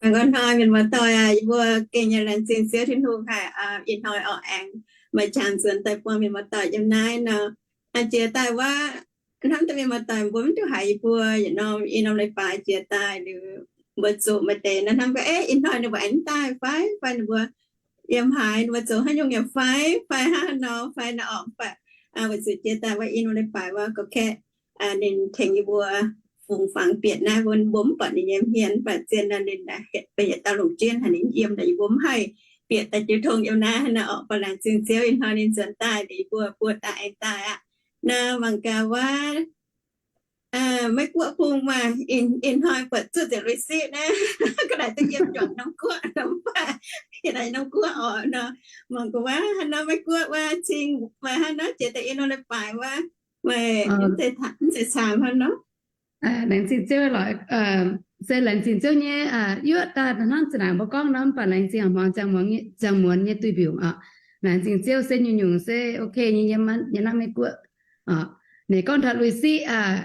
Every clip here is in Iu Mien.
Hnoi mienh muoz-doic aac, yie mbuo gengh nyei laengz zingh Ziouv Tin-Hungh haic, ih hnoi oix aengx maaih qangx nzuonx daaih buangh mienh muoz-doic yiem naaiv nor. Jiex daaih wuov, hnamv daaih mienh muoz-doic mbuo mv duqv haiz yie mbuo yietc norm i norm leiz-baaix jiex daaih liuz, mbuo zuqc maaih deix nor hnamv gaax, eix, ih hnoi ninh mbuo aengx mv daaih fai, fai ninh mbuo yiem haaix, ninh mbuo zoux haaix nyungc yaac fai, fai hnangv haaix nor fai nor orqc, mv baac weic zuqc jiex daaih wuov i norm leiz-baaix wuov gorqv-kaeqv ninh tengx yie mbuo fungx fangx bieqc naaiv, mbuo mv buatc ninh nyei hmien, mv baac zien nor ninh benx yietc dauh longc jienv haic, ninh yiem daaih yie mbuo mv haih bieqc daaih jiu tong yiem naaiv hnangv nor orqc. Mv baac laengz zingh Ziouv ih hnoi ninh nzuonx daaih liuz yie mbuo buo daaih aengx daaih aqv. Naaiv mangc gaax wuov, Meiv-Guoqv bung maaih, ih hnoi buatc zuqc ziepc lui siqv naaiv, ga'naaiv daaih yiem juangc norm guoqv nor, mv baac yiem norm guoqv orqc nor, mangc gaax wuov hnangv nor Meiv-Guoqv wuov cing maaih hnangv nor jiex daaih i norm leiz-baaix wuov, meih mv zeiz caangx hnangv nor. Laengz zingh Ziouv lorqc, se laengz zingh Ziouv nyei, yuoqv daaih hnangv zinh ndaangc mbuo gorngv nor, mv baac laengz zingh hmuangx ziangh muonz nyei duih mbiungc oc. Laengz zingh Ziouv se nyungc-nyungc se ok nyei yiem naaiv Meiv-Guoqv. Ninh gorngv taux lui siqv aac,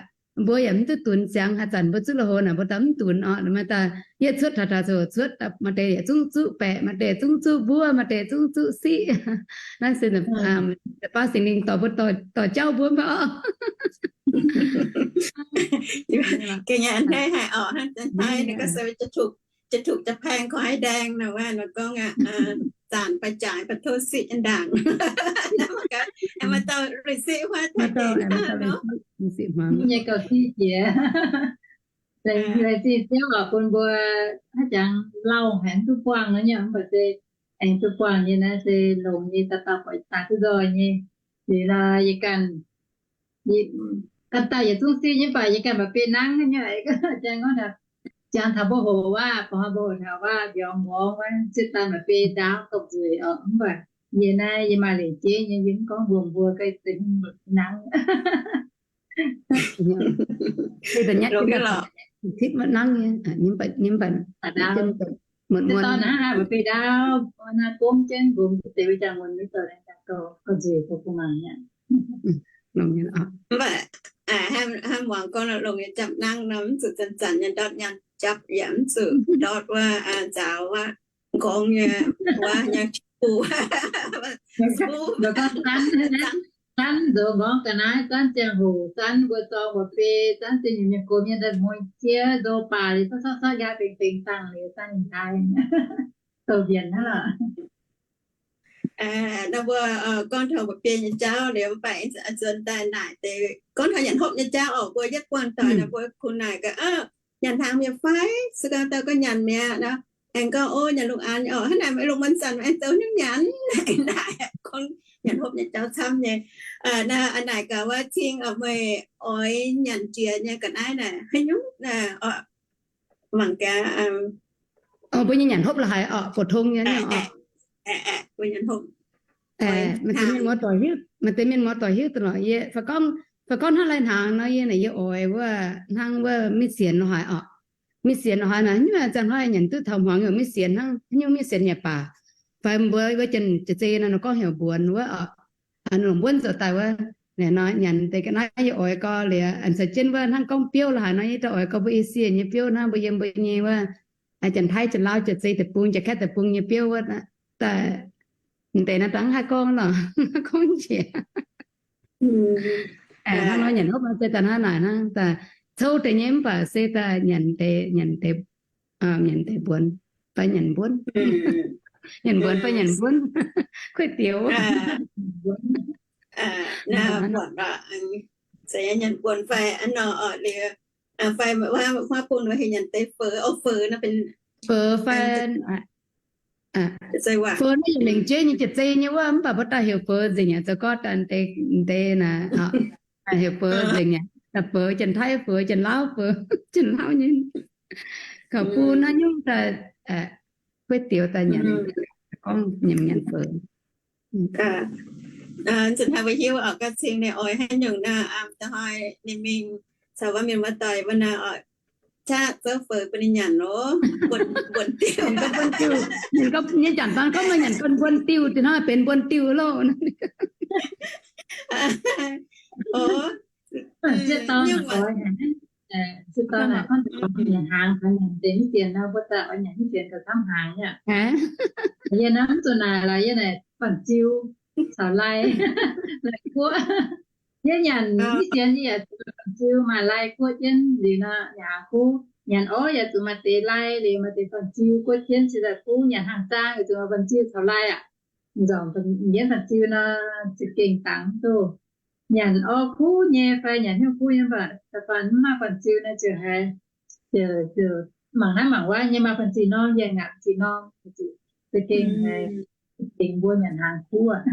mbuo yaac mv duqv dunx ziangx. Haaix zanc mbuo zuqv lui-houx naaic mbuo daaih mv dunx orqc. Maaih daaih yietv cuotv taux taux zuqc cuotv, maaih deix yietc zungv zuqv baeqc, maaih deix zungv zuqv mbuov, maaih deix zungv zuqv siqv. Naaiv se Baav Singx Lingh dorh mbuo, dorh jauv mbuo mv baac oc. Gengh a'hneiv haic orqc, hnangv deix hneiv ninh gorngv se จะถูกจะแพงขอให้แดง nor wuov, nor gorngv aqv, zanc fai jaaix fai tov siqv nyei ndaangc. Maaih dauh lui siqv huaav taux deix nor. Nyei gauh siqv jiex. Laengz zingh Ziouv oc, bun mbuo haaix jangx lauh haic mv duqv buangh nor nyei, mv baac se aengx duqv buangh nyei naaiv se longx nyei, dauh dauh buatc daaih duqv nzoih nyei. Liuz nor yie ganh, ganh daaih yietc zungv siqv nyei, mv baac yie ganh mba'biei nangv nyei, jangx taux mbuo hoc waac, ba'hnoi mbuo hoc taux waac mbiorngz mborngz wuov, zieqv daaih mba'biei ndaauv dongh nzueic oc. Mv baac yie naaiv yie maaih leiz jeiv nyei, yie mv gorngv mbuox mbuo, ga'naaiv daaih nangv. Nangv nyei, mv baac, mv baac dorn hnangv haaix mba'biei ndaauv, naaiv gomv jienv nqomx duqv deix wuov jangx wuonx mv zoux, ga'naaiv daaih gauh nzueic, gauh bun mangc aqv. Mv baac hnangv muangx gorngv longx nyei, japv nangv nor mv zuqc zanc-zanc nyei ndortv nyaanh japv, yaac mv zuqc ndortv wuov nzaaux wuov nqorngv nyei, wuov nyei bun, zanv nzoux nqorngv ga'naaiv, zanv ziangh hoc, zanv mbuo zorng mba'biei, zanv ziex nyungc nyei gomx nyei nda'hmz jiex nzoux baac liuz, sortv sortv sortv yaac benx benx dangh liuz, zanv ninh taaih douh mbienx hnangv lorqc. Nor mbuo gorngv taux mba'biei nyei jauv liuz, mv baac nzuonx daaih naaic deix gorngv taux nyanc hopv nyei jauv oc. Mbuo yietv buangh doic nor mbuo kungx naaic gaax, nyanc hnaangx mi'aqv fai? Se gorngv dauh gorngv nyanc mi'aqv nor, aengx gorngv, o, nyanc lungh aanx oc. Hnangv naaic, lungh muonz zanc aengx zoux hnyouv nyanc. Naaic gorngv nyanc hopv nyei jauv camv nyei. Naaiv naaic gaax wuov, Cing, meih oix nyanc jiex nyei ga'naaiv naaic haaix nyungc? Mangc gaax, mbuo nyei nyanc hopv la'haaix orqc, phổ thông nyei oc. Maaih deix mienh muoz-doic hiuv, maaih deix mienh muoz-doic hiuv duqv lorqc. Yie fai gorngv, fai gorngv hnangv lai hnaangx nor, yie naaic yie oix wuov hnangv wuov maiv sienx la'haaix orqc. Maiv sienx la'haaix naaic, nyungc zanc hnoi nyanc duqv taux hmuangx yaac maiv sienx hnangv, nyungc maiv sienx yaac baac. Fai mbuo wuov janx-zei nor, ninh gorngv heuc mbuonx wuov orqc. Longc mbuonx zoux daaih wuov, naaic nor nyanc deix ga'naaiv yie oix gau liuz, caux jienv wuov hnangv gorngv biouv la'haaix nor, yie daaih oix gau mbuo Esie nyei biouv hnangv, mbuo yiem mbuo nyei wuov janx-taiv, janx-lauv, janx-zei deic-bung, janx-kaeqv deic-bung nyei biouv wuov. Daaih mv deix naaiv dangv haih gorngv lorqc, gorngv njiec. Hnangv nor nyanc hopv nor se daaih hnangv naaic hnangv, daaih cou deix nyei mv baac se daaih nyanc deix, nyanc deix, nyanc deix mbuonx fai nyanc mbuonx. Nyanc mbuonx fai nyanc mbuonx, kuaaiv dioux. Nyanc mbuonx fai nor oc, liuz fai huaav bung nor heuc nyanc deix feux, o, feux nor benx feux fai feux naaiv yaac lengc jeiv nyei, janx-zei nyei wuov, mv baac mbuo daaih heuc feux nzengc aqv. Zoux gorngv daaih deix naaic heuc feux nzengc aqv. Daaih feux, janx-taiv feux, janx-lauv feux, janx-lauv nyei. Kaux bun naaiv nyungc daaih, kuaaiv dioux daaih nyanc, gorngv nyanc, nyanc feux. Nzunc hnoi mbuo hiuv oc, ga'cing ninh oix haaix nyungc nor, da'hoi ninh mingh caux wuov mienh muoz-doic wuov nor oc, qaqv zouv feux bun ninh nyanc loh, mbuonx diuh. Ninh nyei janx dangh gorngv maaih nyanc gorn mbuonx diuh, dinh hnoi benx mbuonx diuh loh. Sieqv dorn naaic gorngv nyanc hnaangx, nyanc deix mv sienx nor, mbuo daaih oix nyanc mv sienx gauh camv hnaangx aqv. Yie naaiv mv zuqc naaic lorqc, yie naaic banh ziu caux lai, lai guoqv. Yie nyanc mv sienx yie yaac zuqc banh ziu maaih lai guoqv jienv liuz nor, nyanc hnaangx kuv. Nyanc orv yaac zuqc maaih deix lai liuz maaih deix banh ziu guoqv jienv cingx daaih kuv. Nyanc hnaangx zaang yaac zuqc maaih banh ziu caux lai aqv. Nzormc yienv banh ziu nor, za'gengh dangx duqv. Nyanc orv kuv nyei fai nyanc hnyouv kuv nyei mv baac da'faanh mv maaih banh ziu naaiv ziouc haiz, ziouc mangc naaiv mangc wuov nyei, maaih banh ziu norm, yie ngaatc banh ziu norm, za'gengh haiz, za'gengh mbuo nyanc hnaangx kuv aqv.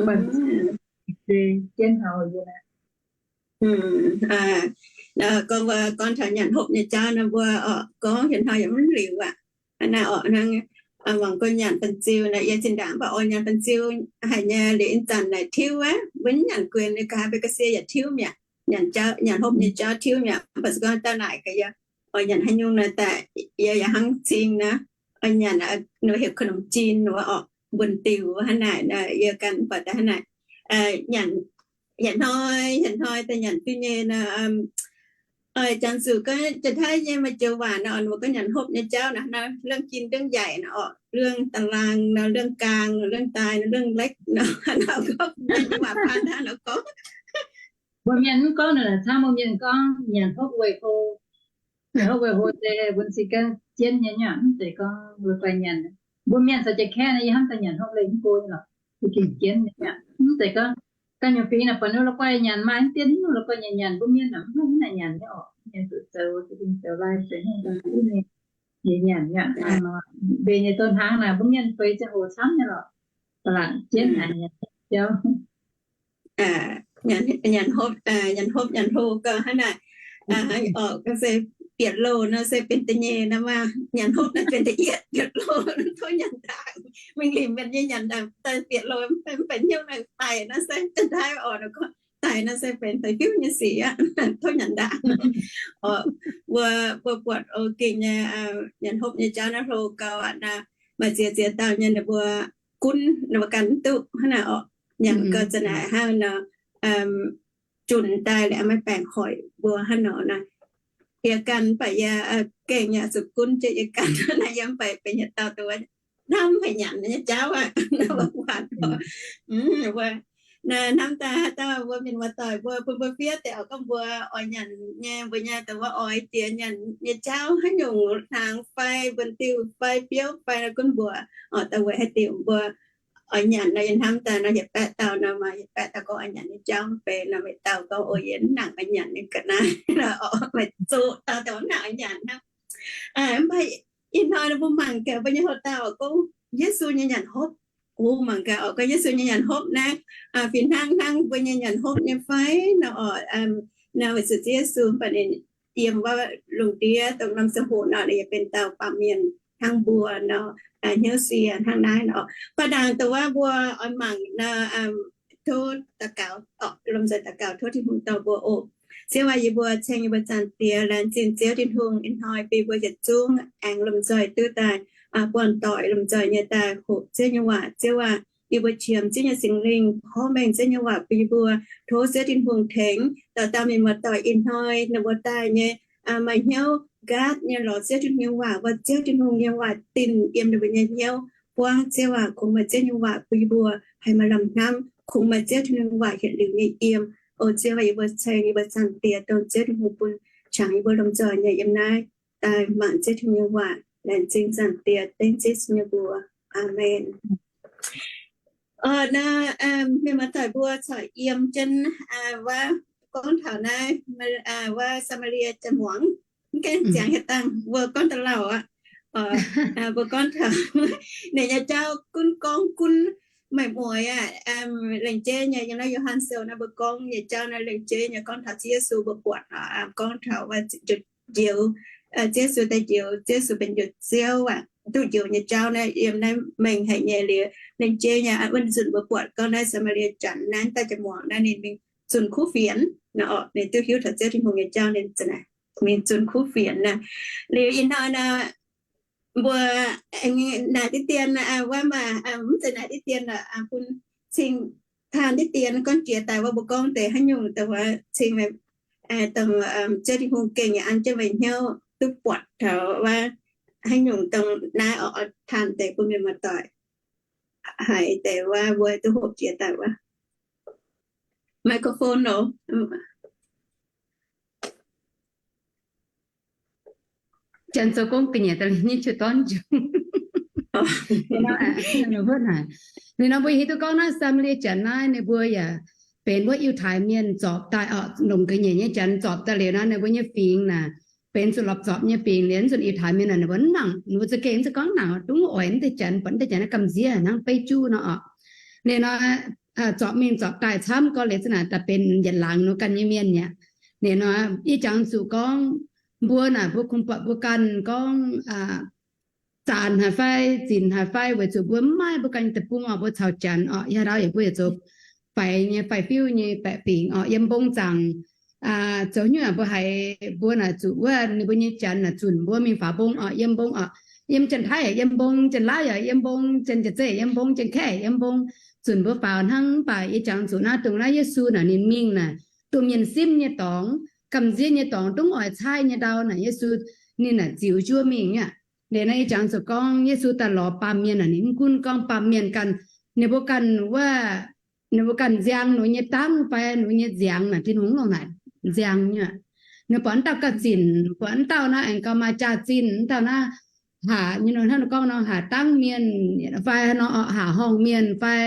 Banh ziu se jienv taux yie naaiv. Gorngv, gorngv taux nyanc hopv nyei jauv nor, mbuo oix gorngv hietc hnoi yaac mv liuz aqv. Naaiv oc, hnangv mangc gorngv nyanc banh ziu naaiv, yie zinh ndaangc mv baac oix nyanc banh ziu haic nyei liuz, ih zanc naaic tiuv aqv, mbuo mv nyanc guenx, ga'haaix mbuo ga'sie yaac tiuv mi'aqv. Nyanc jauv, nyanc hopv nyei jauv tiuv mi'aqv. Mv baac se gorngv daaih naaic gaax yie oix nyanc haaix nyungc nor, daaih yie yaac hnangv cing naaiv, oix nyanc nor heuc ขนมจีน wuov oc, mbuonx-diuc wuov hnangv naaic, yie ganh mv baac daaih hnangv naaic, nyanc, nyanc hnoi, nyanc hnoi daaih nyanc duqv nyei nor. Jangx zuqc gorngv jaa-taiv nyei maaih joux waac nor, mbuo gorngv nyanc hopv nyei jauv naaic, เรื่องกิน เรื่องใหญ่ nor oc, เรื่องตาราง nor, เรื่องกลาง nor, เรื่องใต้ nor, เรื่องเล็ก nor, nor gorngv nyei waac faan hnangv nor gorngv. Mbuo mienh mv gorngv naaic, camv mbuo mienh gorngv nyanc hopv weih hlo. Nyanc hopv weih hlo se mbuo cingx ganh jienv nyei nyei, mv zeiz gorngv la'guaih nyanc. Mbuo mienh caux jaa-kaeqv naaiv, yie hnamv daaih nyanc hopv leih mv go nyei lorqc, za'gengh jienv nyei. Mv zeiz gorngv ganh nyungc fingx naaic buatc ninh la'guaih nyanc maaih mv dien hnyouv la'guaih nyanc nyanc, mbuo mienh naaic mv haaix nyungc naaic nyanc nyei oc. Mienh zuqc zoux za'gengh zoux lai se hnyouv daaih duqv nyei, yie nyanc nyei. Mbenc nyei douz hnaangx naaic mbuo mienh feix ziangh hoc camv nyei lorqc. Ba'laqc jienv haic nyanc jauv. Nyanc hopv, nyanc hlo gauh hnangv naaic. Oc, se bieqc loh nor se benx da'nyeic nor maah, nyanc hopv naaiv benx da'yietv, bieqc loh tov nyanc ndaangc. Mingh limc mienh nyei nyanc ndaangc daaih bieqc loh, mv benx hnyouv naaic daic nor se daaih oc, daic nor se benx da'hiuv nyei sic aqv, tov nyanc ndaangc. Oc, mbuo, mbuo buatc oc gengh nyei, nyanc hopv nyei jauv naaiv hlo gauh aqv nor. Maaih ziex ziex dauh nyei ninh mbuo gunv ninh mbuo ganh mv duqv hnangv naaic oc. Nyanc gauh za'naaic hnangv nor, junc daaih liuz maiv baengc hoic mbuo hnangv nor naaic. Yie ganh mv baac yie gengh yaac zuqc gunv jienv yie ganh naaic, yie mv baac benx yietc dauh dongh wuov hnamv haic nyanc nyei jauv aqv. Mbuo buatc, mbuo hnamv daaih haaix dauh mbuo mienh muoz-doic mbuo bun mbuo fiev deix oc, gorngv mbuo oix nyanc nyei, mbuo nyei dongh wuov oix jiex nyanc nyei jauv haaix nyungc, hnaangx fai mbuonx-diuh fai biouv fai nor gunv mbuox oc, daaih weic haaix diuc mbuo oix nyanc nor, yie hnamv daaih nor yietc baeqv dauh nor maaih yietc baeqv dauh gorngv oix nyanc nyei jauv mv benx nor, weic dauh gorngv oix yienv nangc oix nyanc nyei ga'naaiv nor, maaih zoqc dauh dongh nangc oix nyanc hnangv. Mv baac ih hnoi nor mbuo mangc gaax mbuo nyei houx dauh gorngv Yesu nyei nyanc hopv. Mbuo mangc gaax oc, gorngv Yesu nyei nyanc hopv naaiv fih hnangv hnangv mbuo nyei nyanc hopv nyei fai nor oc. Naaiv weic zuqc Ziouv Yesu mv baac ninh yiem wuov lungh ndiev dongh norm ziangh hoc nor ninh yaac benx dauh baamh mienh hnangv mbuo nor, hnyouv sie hnangv naaiv nor. Baac ndaangc dongh wuov mbuo oix mangc nor, tov daux gaux, lomh nzoih daux gaux tov Tin-Hungh dorh mbuo oc. Ziouv aac, yie mbuo ceng yie mbuo Zaangc Diex, laengz zingh Ziouv Tin-Hungh ih hnoi bun mbuo yietc zungv aengx lomh nzoih duqv daaih buangh doic, lomh nzoih nyei daaih hoqc Ziouv nyei waac. Ziouv aac, yie mbuo qiemx Ziouv nyei Singx Lingh porv mengh Ziouv nyei waac bun yie mbuo. Tov Ziouv Tin-Hungh tengx dauh dauh mienh muoz-doic ih hnoi ninh mbuo daaih nyei maaih hnyouv nqaatv nyei lorz Ziouv Tin-Hungh nyei waac, mbuo Ziouv Tin-Hungh nyei waac dinh yiem ninh mbuo nyei hnyouv. Buangv Ziouv aac, kungx meih Ziouv nyei waac bun yie mbuo haih maaih lamh hnamv, kungx meih Ziouv Tin-Hungh nyei waac hietc liuz nyei yiem. O Ziouv aac, yie mbuo ceng yie mbuo Zaangc Diex dongh Ziouv Tin-Hungh bun qangx yie mbuo lomh nzoih nyei yiem naaiv daaih mangc Ziouv Tin-Hungh nyei waac. Laengz zingh Zaangc Diex dengv Ziouv Yesu nyei mbuox. Aamen. Nor, mienh muoz-doic mbuo corc yiem jienv wuov gorngv taux naaiv wuov Saa^maa^lie Jaa-muangz, mv gaengh ziangx hieh dangh mbuo gorngv da'lauh aqv. Mbuo gorngv taux ninh nyei jauv gunv gorngv gunv meih mueiz aqv. Lengc jeiv nyei yiem naaiv Yo^han Sou naaiv mbuo gorngv nyei jauv naaiv lengc jeiv nyei gorngv taux Ziouv Yesu mbuo buatc, gorngv taux njoux, Ziouv Yesu daaih njoux, Ziouv Yesu benx njoux Ziouv aac, duqv njoux nyei jauv naaiv yiem naaiv mengh haic nyei liuz, lengc jeiv nyei wuov nzunc mbuo buatc gorngv naaiv Saa^maa^lie Janx naaiv daaih jaa-muangz naaiv ninh mingh zunh kuv fienx nor, ninh duqv hiuv taux Ziouv Tin-Hungh nyei jauv ninh mingh zunh kuv fienx naaiv. Liuz ih hnoi naaiv mbuo naaic diqv dien wuov maah, mv zeiz naaic diqv dien lorqc, bun cing taan diqv dien gorngv jiex daaih wuov mbuo gorngv deix haaix nyungc daaih wuov cing meih dongh Ziouv Tin-Hungh gengh yaac an jienv meih hnyouv duqv buatc taux wuov haaix nyungc dongh naaiv oix, oix tanh deix bun mienh muoz-doic haiz deix wuov, mbuo duqv hopv jiex daaih wuov. Microphone nor. Janx zoux gong ga'nyiec daaih liuz nyei qiu dorn njunc. Liuz nor mbuo hiuv duqv gorngv naaiv Saa^maa^lie Janx naaiv ninh mbuo yaac benx wuov Yiutai Mienh zorpc daaih oc, longc ga'nyiec nyei Janx zorpc daaih liuz nor, ninh mbuo nyei fingx naaic benx zuqc lorpc zorpc nyei fingx liuz, nzunc Yiutai Mienh naaic ninh mbuo mv nangc, ninh mbuo za'gengh mv zeiz gorngv nangc, dungx oix mv deix Janx, buatc mv deix Janx naaiv gamh nziex hnangv beiv juv nor oc. Liuz nor, zorpc mingh zorpc daaih camv gorx liuz za'naaic daaih benx yietc laangz nor ganh nyei mienh aqv. Liuz nor, yie jangx zuqc gorngv mbuo naaic mbuo kungx buatc mbuo ganh gorngv zaanc haic fai zinc haic fai, weic zuqc mbuo mv maaih mbuo ganh nyei deic-bung oc, mbuo caux Janx oc, yie haaix ndau yaac mbuo yaac zoux faix nyei, faix-fiuv nyei baeqc fingx oc, yiem mbong zaangc zoux nyungc mbuo haiz mbuo naaic zuqc wuov ninh mbuo nyei Janx naaic zunc mbuo mingh faaux mbong oc, yiem mbong oc, yiem Janx-Taiv yaac yiem mbong, Janx-Laauv yaac yiem mbong, Janx-Jaav-Zei yiem mbong, Janx-Kaeqv yiem mbong, zunc mbuo faaux hnangv. Mv baac yie jangx zuqc naaiv dongh naaiv Yesu naaic ninh mingh naaic, dongh mienh simv nyei dorngx, gamh nziex nyei dorngx, dungv oix caaiv nyei ndau naaic Yesu ninh naaic ziux njuov mingh aqv. Liuz naaiv yie jangx zuqc gorngv Yesu daaih lorz baamh mienh naaic, ninh mv gunv gorngv baamh mienh ganh, ninh mbuo ganh wuov, ninh mbuo ganh nziang ninh nyei dangv fai ninh nyei nziangx naaic, Tin-Hungh longc naaic nziang nyei. Ninh buatc wuov dauh gauh zinc, buatc wuov dauh naaiv aengx gauh maaih jaax-zinh, wuov dauh naaiv haac, hnangv gorngv nor, haac dangv mienh fai nor, haac horngh mienh fai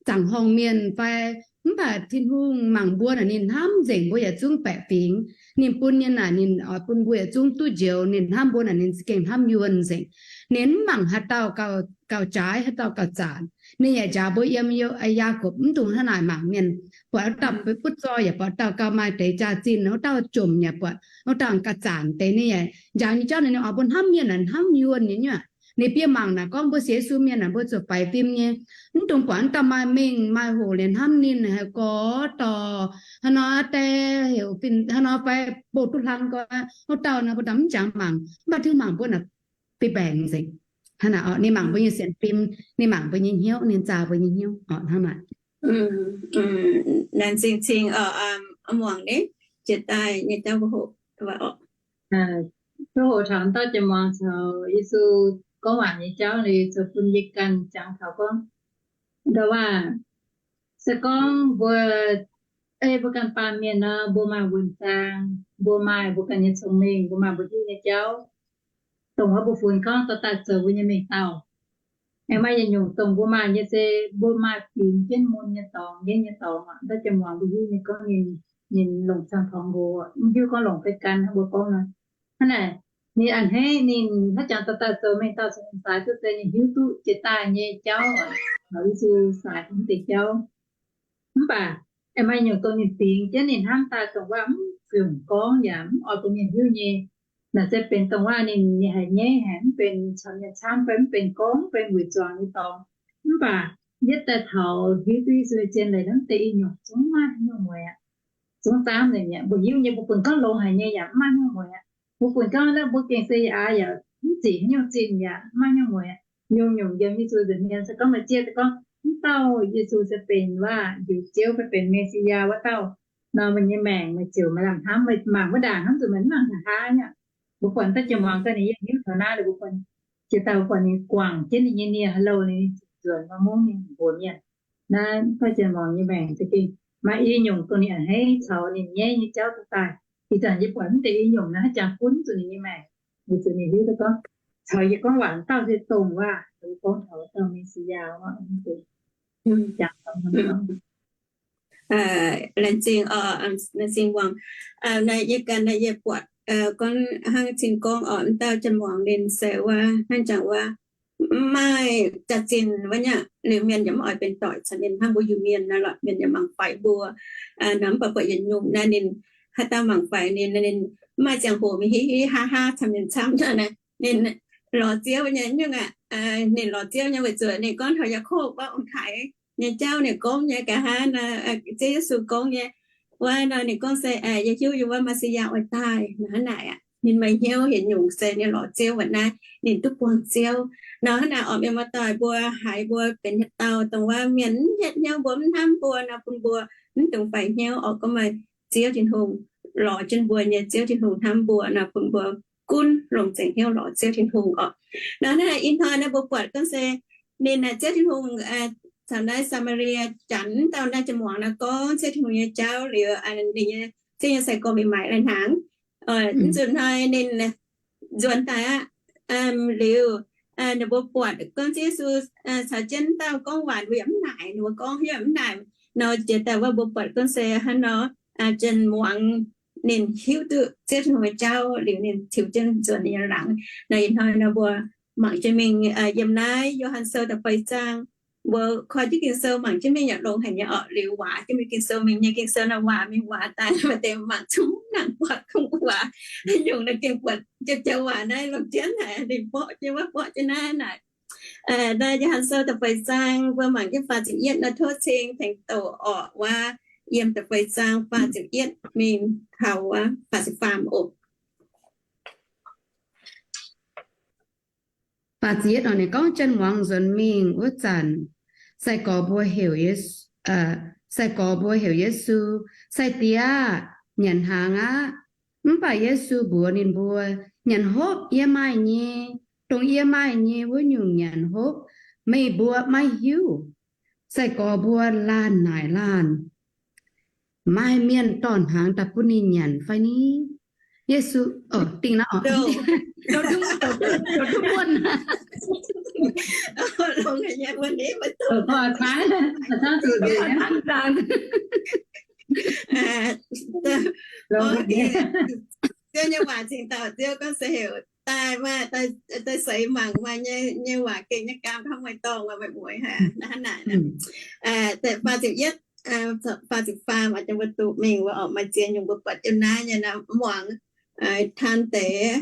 zaangc horngh mienh fai, mv baac Tin-Hungh mangc mbuo naaic ninh hnamv nzengc mbuo yietc zungv baeqc fingx. Ninh bun nyei naaic ninh oix bun mbuo yietc zungv duqv njoux. Ninh hnamv mbuo naaic ninh za'gengh hnamv yuonh nzengc. Ninh mv mangc haaix dauh gauh jaaix, haaix dauh gauh zaanc. Ninh yaac njaaux mbuo yiem Yaakopv mv dungx hnangv naaic mangc mienh. Buatc wuov dauh butv zoih yaac buatc dauh gauh maaih deix jaax-zinh, wuov dauh jomc yaac buatc wuov dauh gauh zaanc deix. Ninh yaac njaaux nyei jauv naaic ninh oix bun hnamv mienh naaic hnamv yuonh nyei nyuoqc. Ninh bieqc mangc naaic gorngv mbuo sienx Yesu mienh naaic mbuo zuqc faix fim nyei. Mv dungx buatc wuov dauh maaih mengh maaih hoc liuz hnamv ninh haiz gorx dorh hnangv nor, deix heuc fai hnangv nor fai bouh duqv hlang gorx, wuov dauh naaic mbuo daaih mv jangx mangc, mv baac Tin-Hungh mangc mbuo naaic fih mbaengc nzengc. Hnangv naaic oc, ninh mangc mbuo nyei sienx fim, ninh mangc mbuo nyei hnyouv, ninh zaah mbuo nyei hnyouv oc, hnangv naaic. Laengz zingh cing muangx ni, jiex daaih nyei jauv mbuo hoqc oc. Duqv hoqc taux dauh jien-muangz caux Yesu gorngv waac nyei jauv liuz, zoux bun yie ganh jangx taux gorngv, ndau waac, se gorngv mbuo, ei mbuo ganh baamh mienh nor, mbuo maaih wuonh zaang, mbuo maaih mbuo ganh nyei cong-mengh, mbuo maaih mbuo hiuv nyei jauv, dongh wuov mbuo funx gorngv dorh daaih zoux mbuo nyei mengh dauh. Aengx maaih yietc nyungc dongh mbuo maaih nyei se mbuo maaih fingx jienv mun nyei dorngx, nqaeqv nyei dorngx, ndau jien-muangz mbuo hiuv nyei gorngv ninh, ninh longc cang torngx nqox, mv hiuv gorngv longc fai gan hnangv mbuo gorngv nor. Hnangv naaic, ninh a'hneiv ninh haaix jangx dorh daaih zoux mengh dauh caux ninh saaix duqv deix, ninh hiuv duqv jiex daaih nyei jauv, taux Yesu saaix taux mv deix jauv. Mv baac aengx maaih nyungc dongh ninh fingx jienv ninh hnamv daaih dongh waac mv fungc gorngv yaac mv oix bun mienh hiuv nyei. Naaic se benx dongh waac ninh, ninh haiz nyaiv haic, mv benx caux mienh camv fai mv benx gorngv, mv benx weic zuangx nyei dorngx. Mv baac yietv daaih taux hiuv duqv Yesu nyei zien leiz, mv deix i nyungc zungv maaih haaix nyungc mueiz aqv. Zungv zaamv nzengc mi'aqv. Mbuo hiuv nyei, mbuo funx gorngv longx haic nyei yaac mv maaih haaix nyungc mueiz aqv. Mbuo funx gorngv naaiv mbuo gengh se aa yaac mv zic haaix nyungc zinh yaac mv maaih haaix nyungc mueiz aqv. Nyungc-nyungc yiem Yesu nza'hmien se gorngv maaih zieqv gorngv mv dauh Yesu se benx waac njoux Ziouv fai benx Me^si^yaa wuov dauh nor, meih nyei maengc meih ziouc maaih lamh hnamv, meih mangc wuov ndaangc hnamv zuqc meih mv mangc nqa'haav nyei. Mbuo buatc dauh jien-muangz ganh ninh yiem hnyouv taux naaiv liuz, mbuo buatc jiex daaih mbuo buatc ninh guangc jienv ninh nyei nie haaix louh, ninh ziouc nzuonx maiv mungv ninh mbuox mienh. Naaiv dauh jien-muangz nyei maengc za'gengh maaih i nyungc dongh ninh a'hneiv caux ninh nyaiv nyei jauv duqv daaih. Ih zanc yie buatc mv deix i nyungc naaiv haaix jangx gunv zuqc ninh nyei maengc, weic zuqc ninh hiuv duqv gorngv caux yie gorngv waac dauh se dongh waac, gorngv taux dauh Me^si^yaa wuov. Laengz zingh, laengz zingh muangx. Naaiv yie ganh naaiv yie buatc gorngv hnangv cing gorngv oc, m'dauh jien-muangz ninh se wuov hnangv jangx wuov mv maaih jaax-zinh wuov nyei, liuz mienh yaac mv oix benx doic caux ninh hnangv mbuo Iu-Mienh naaiv lorqc. Mienh yaac mangc faix mbuo nor, mv baac buatc yietc nyungc naaiv ninh haaix dauh mangc faix ninh, ninh mv maaih ziangh hoc mingh hiv hiv haa haa caux mienh camv nor. Ninh lorz Ziouv nyei nyungc aqv. Ninh lorz Ziouv nyei weic zuqc ninh gorngv taux Yaakopv wuov ong-taaix nyei jauv, ninh gorngv nyei nqa'haav, Ziouv Yesu gorngv nyei wuov nor, ninh gorngv se, yie hiuv yie wuov Messiah oix daaih nor, hnangv naaic aqv. Ninh maaih hnyouv yietc nyungc se ninh lorz Ziouv wuov naaiv, ninh duqv buangh Ziouv nor. Hnangv naaic oc, mienh muoz-doic mbuo haiz mbuo benx yietc dauh dongh wuov mienh mv hietv hnyouv mbuo, mv hnamv mbuo nor, bun mbuo mv dungx faix hnyouv oc. Gorngv maaih Ziouv Tin-Hungh lorz jienv mbuo nyei Ziouv Tin-Hungh hnamv mbuo nor, bun mbuo gunv longc zengc hnyouv lorz Ziouv Tin-Hungh orqc. Nor naaiv ih hnoi naaiv mbuo buatc gorngv se ninh, Ziouv Tin-Hungh caux naaiv Saa^maa^lie Janx dauh naaiv jien-muangz nor gorngv Ziouv Tin-Hungh nyei jauv liuz, ninh nyei, Ziouv nyei sai-gorx mingh maaic lai-hnaangx. Nzunc hnoi ninh nzuonx daaih aqv. Liuz ninh mbuo buatc gorngv Ziouv Yesu caux jienv dauh gorngv waac, mbuo yaac mv naaic, ninh mbuo gorngv yaac mv naaic. Nor jiex daaih wuov mbuo buatc gorngv se hnangv nor, jien-muangz ninh hiuv duqv Ziouv Tin-Hungh nyei jauv liuz, ninh tiux jienv nzuonx ninh nyei laangz. Nor ih hnoi nor mbuo mangc jienv mingh yiem naaiv Yo^han Sou da'feix zaang. Mbuo koi jienv Ging-Sou mangc jienv mingh yaac longx haic nyei orqc. Liuz waac jienv mingh Ging-Sou mingh nyei, Ging-Sou naaiv waac mingh waac daaih maaih deix mangc zungv mv nangc buatc gorngv waac. Nyungc naaiv gengh buatc jiex jauv waac naaiv longc jienv haic, ninh mborqv jienv wuov, mborqv jienv naaiv naaic. Naaiv Yo^han Sou da'feix zaang, mbuo mangc jienv faah ziepc yietv nor, tov cing tengx douc orqc, wuov yiem da'feix zaang faah ziepc yietv mingh taux wuov faah ziepc faam oc. Faah ziepc yietv nor ninh gorngv, jien-muangz nzuonx mingh wuov zanc, sai-gorx mbuo heuc, sai-gorx mbuo heuc Yesu, Sai-Diex aah! Nyanc hnaangx aqv. Mv baac Yesu mbuox ninh mbuo, Nyanc hopv yie maaih nyei. Dongh yie maaih nyei wuov nyungc nyanc hopv meih mbuo maiv hiuv. Sai-gorx mbuo laanh naaic laanh, Maaih mienh dorh hnaangx daaih bun ninh nyanc fai ni? Yesu, dingh naaiv, Ziouv nyei waac cingx daaih Ziouv gorngv se heuc daaih maaih, daaih seix mangc maaih nyei, nyei waac gengh nyei gaam hnangv maaih dorngh maaih mueiz haic hnangv naaic. Faah ziepc yietv, faah ziepc faam, jangx mbuo duqv mingh wuov orqc, maaih ziex nyungc mbuo buatc yiem naaiv nyei nor, muangx taan deix,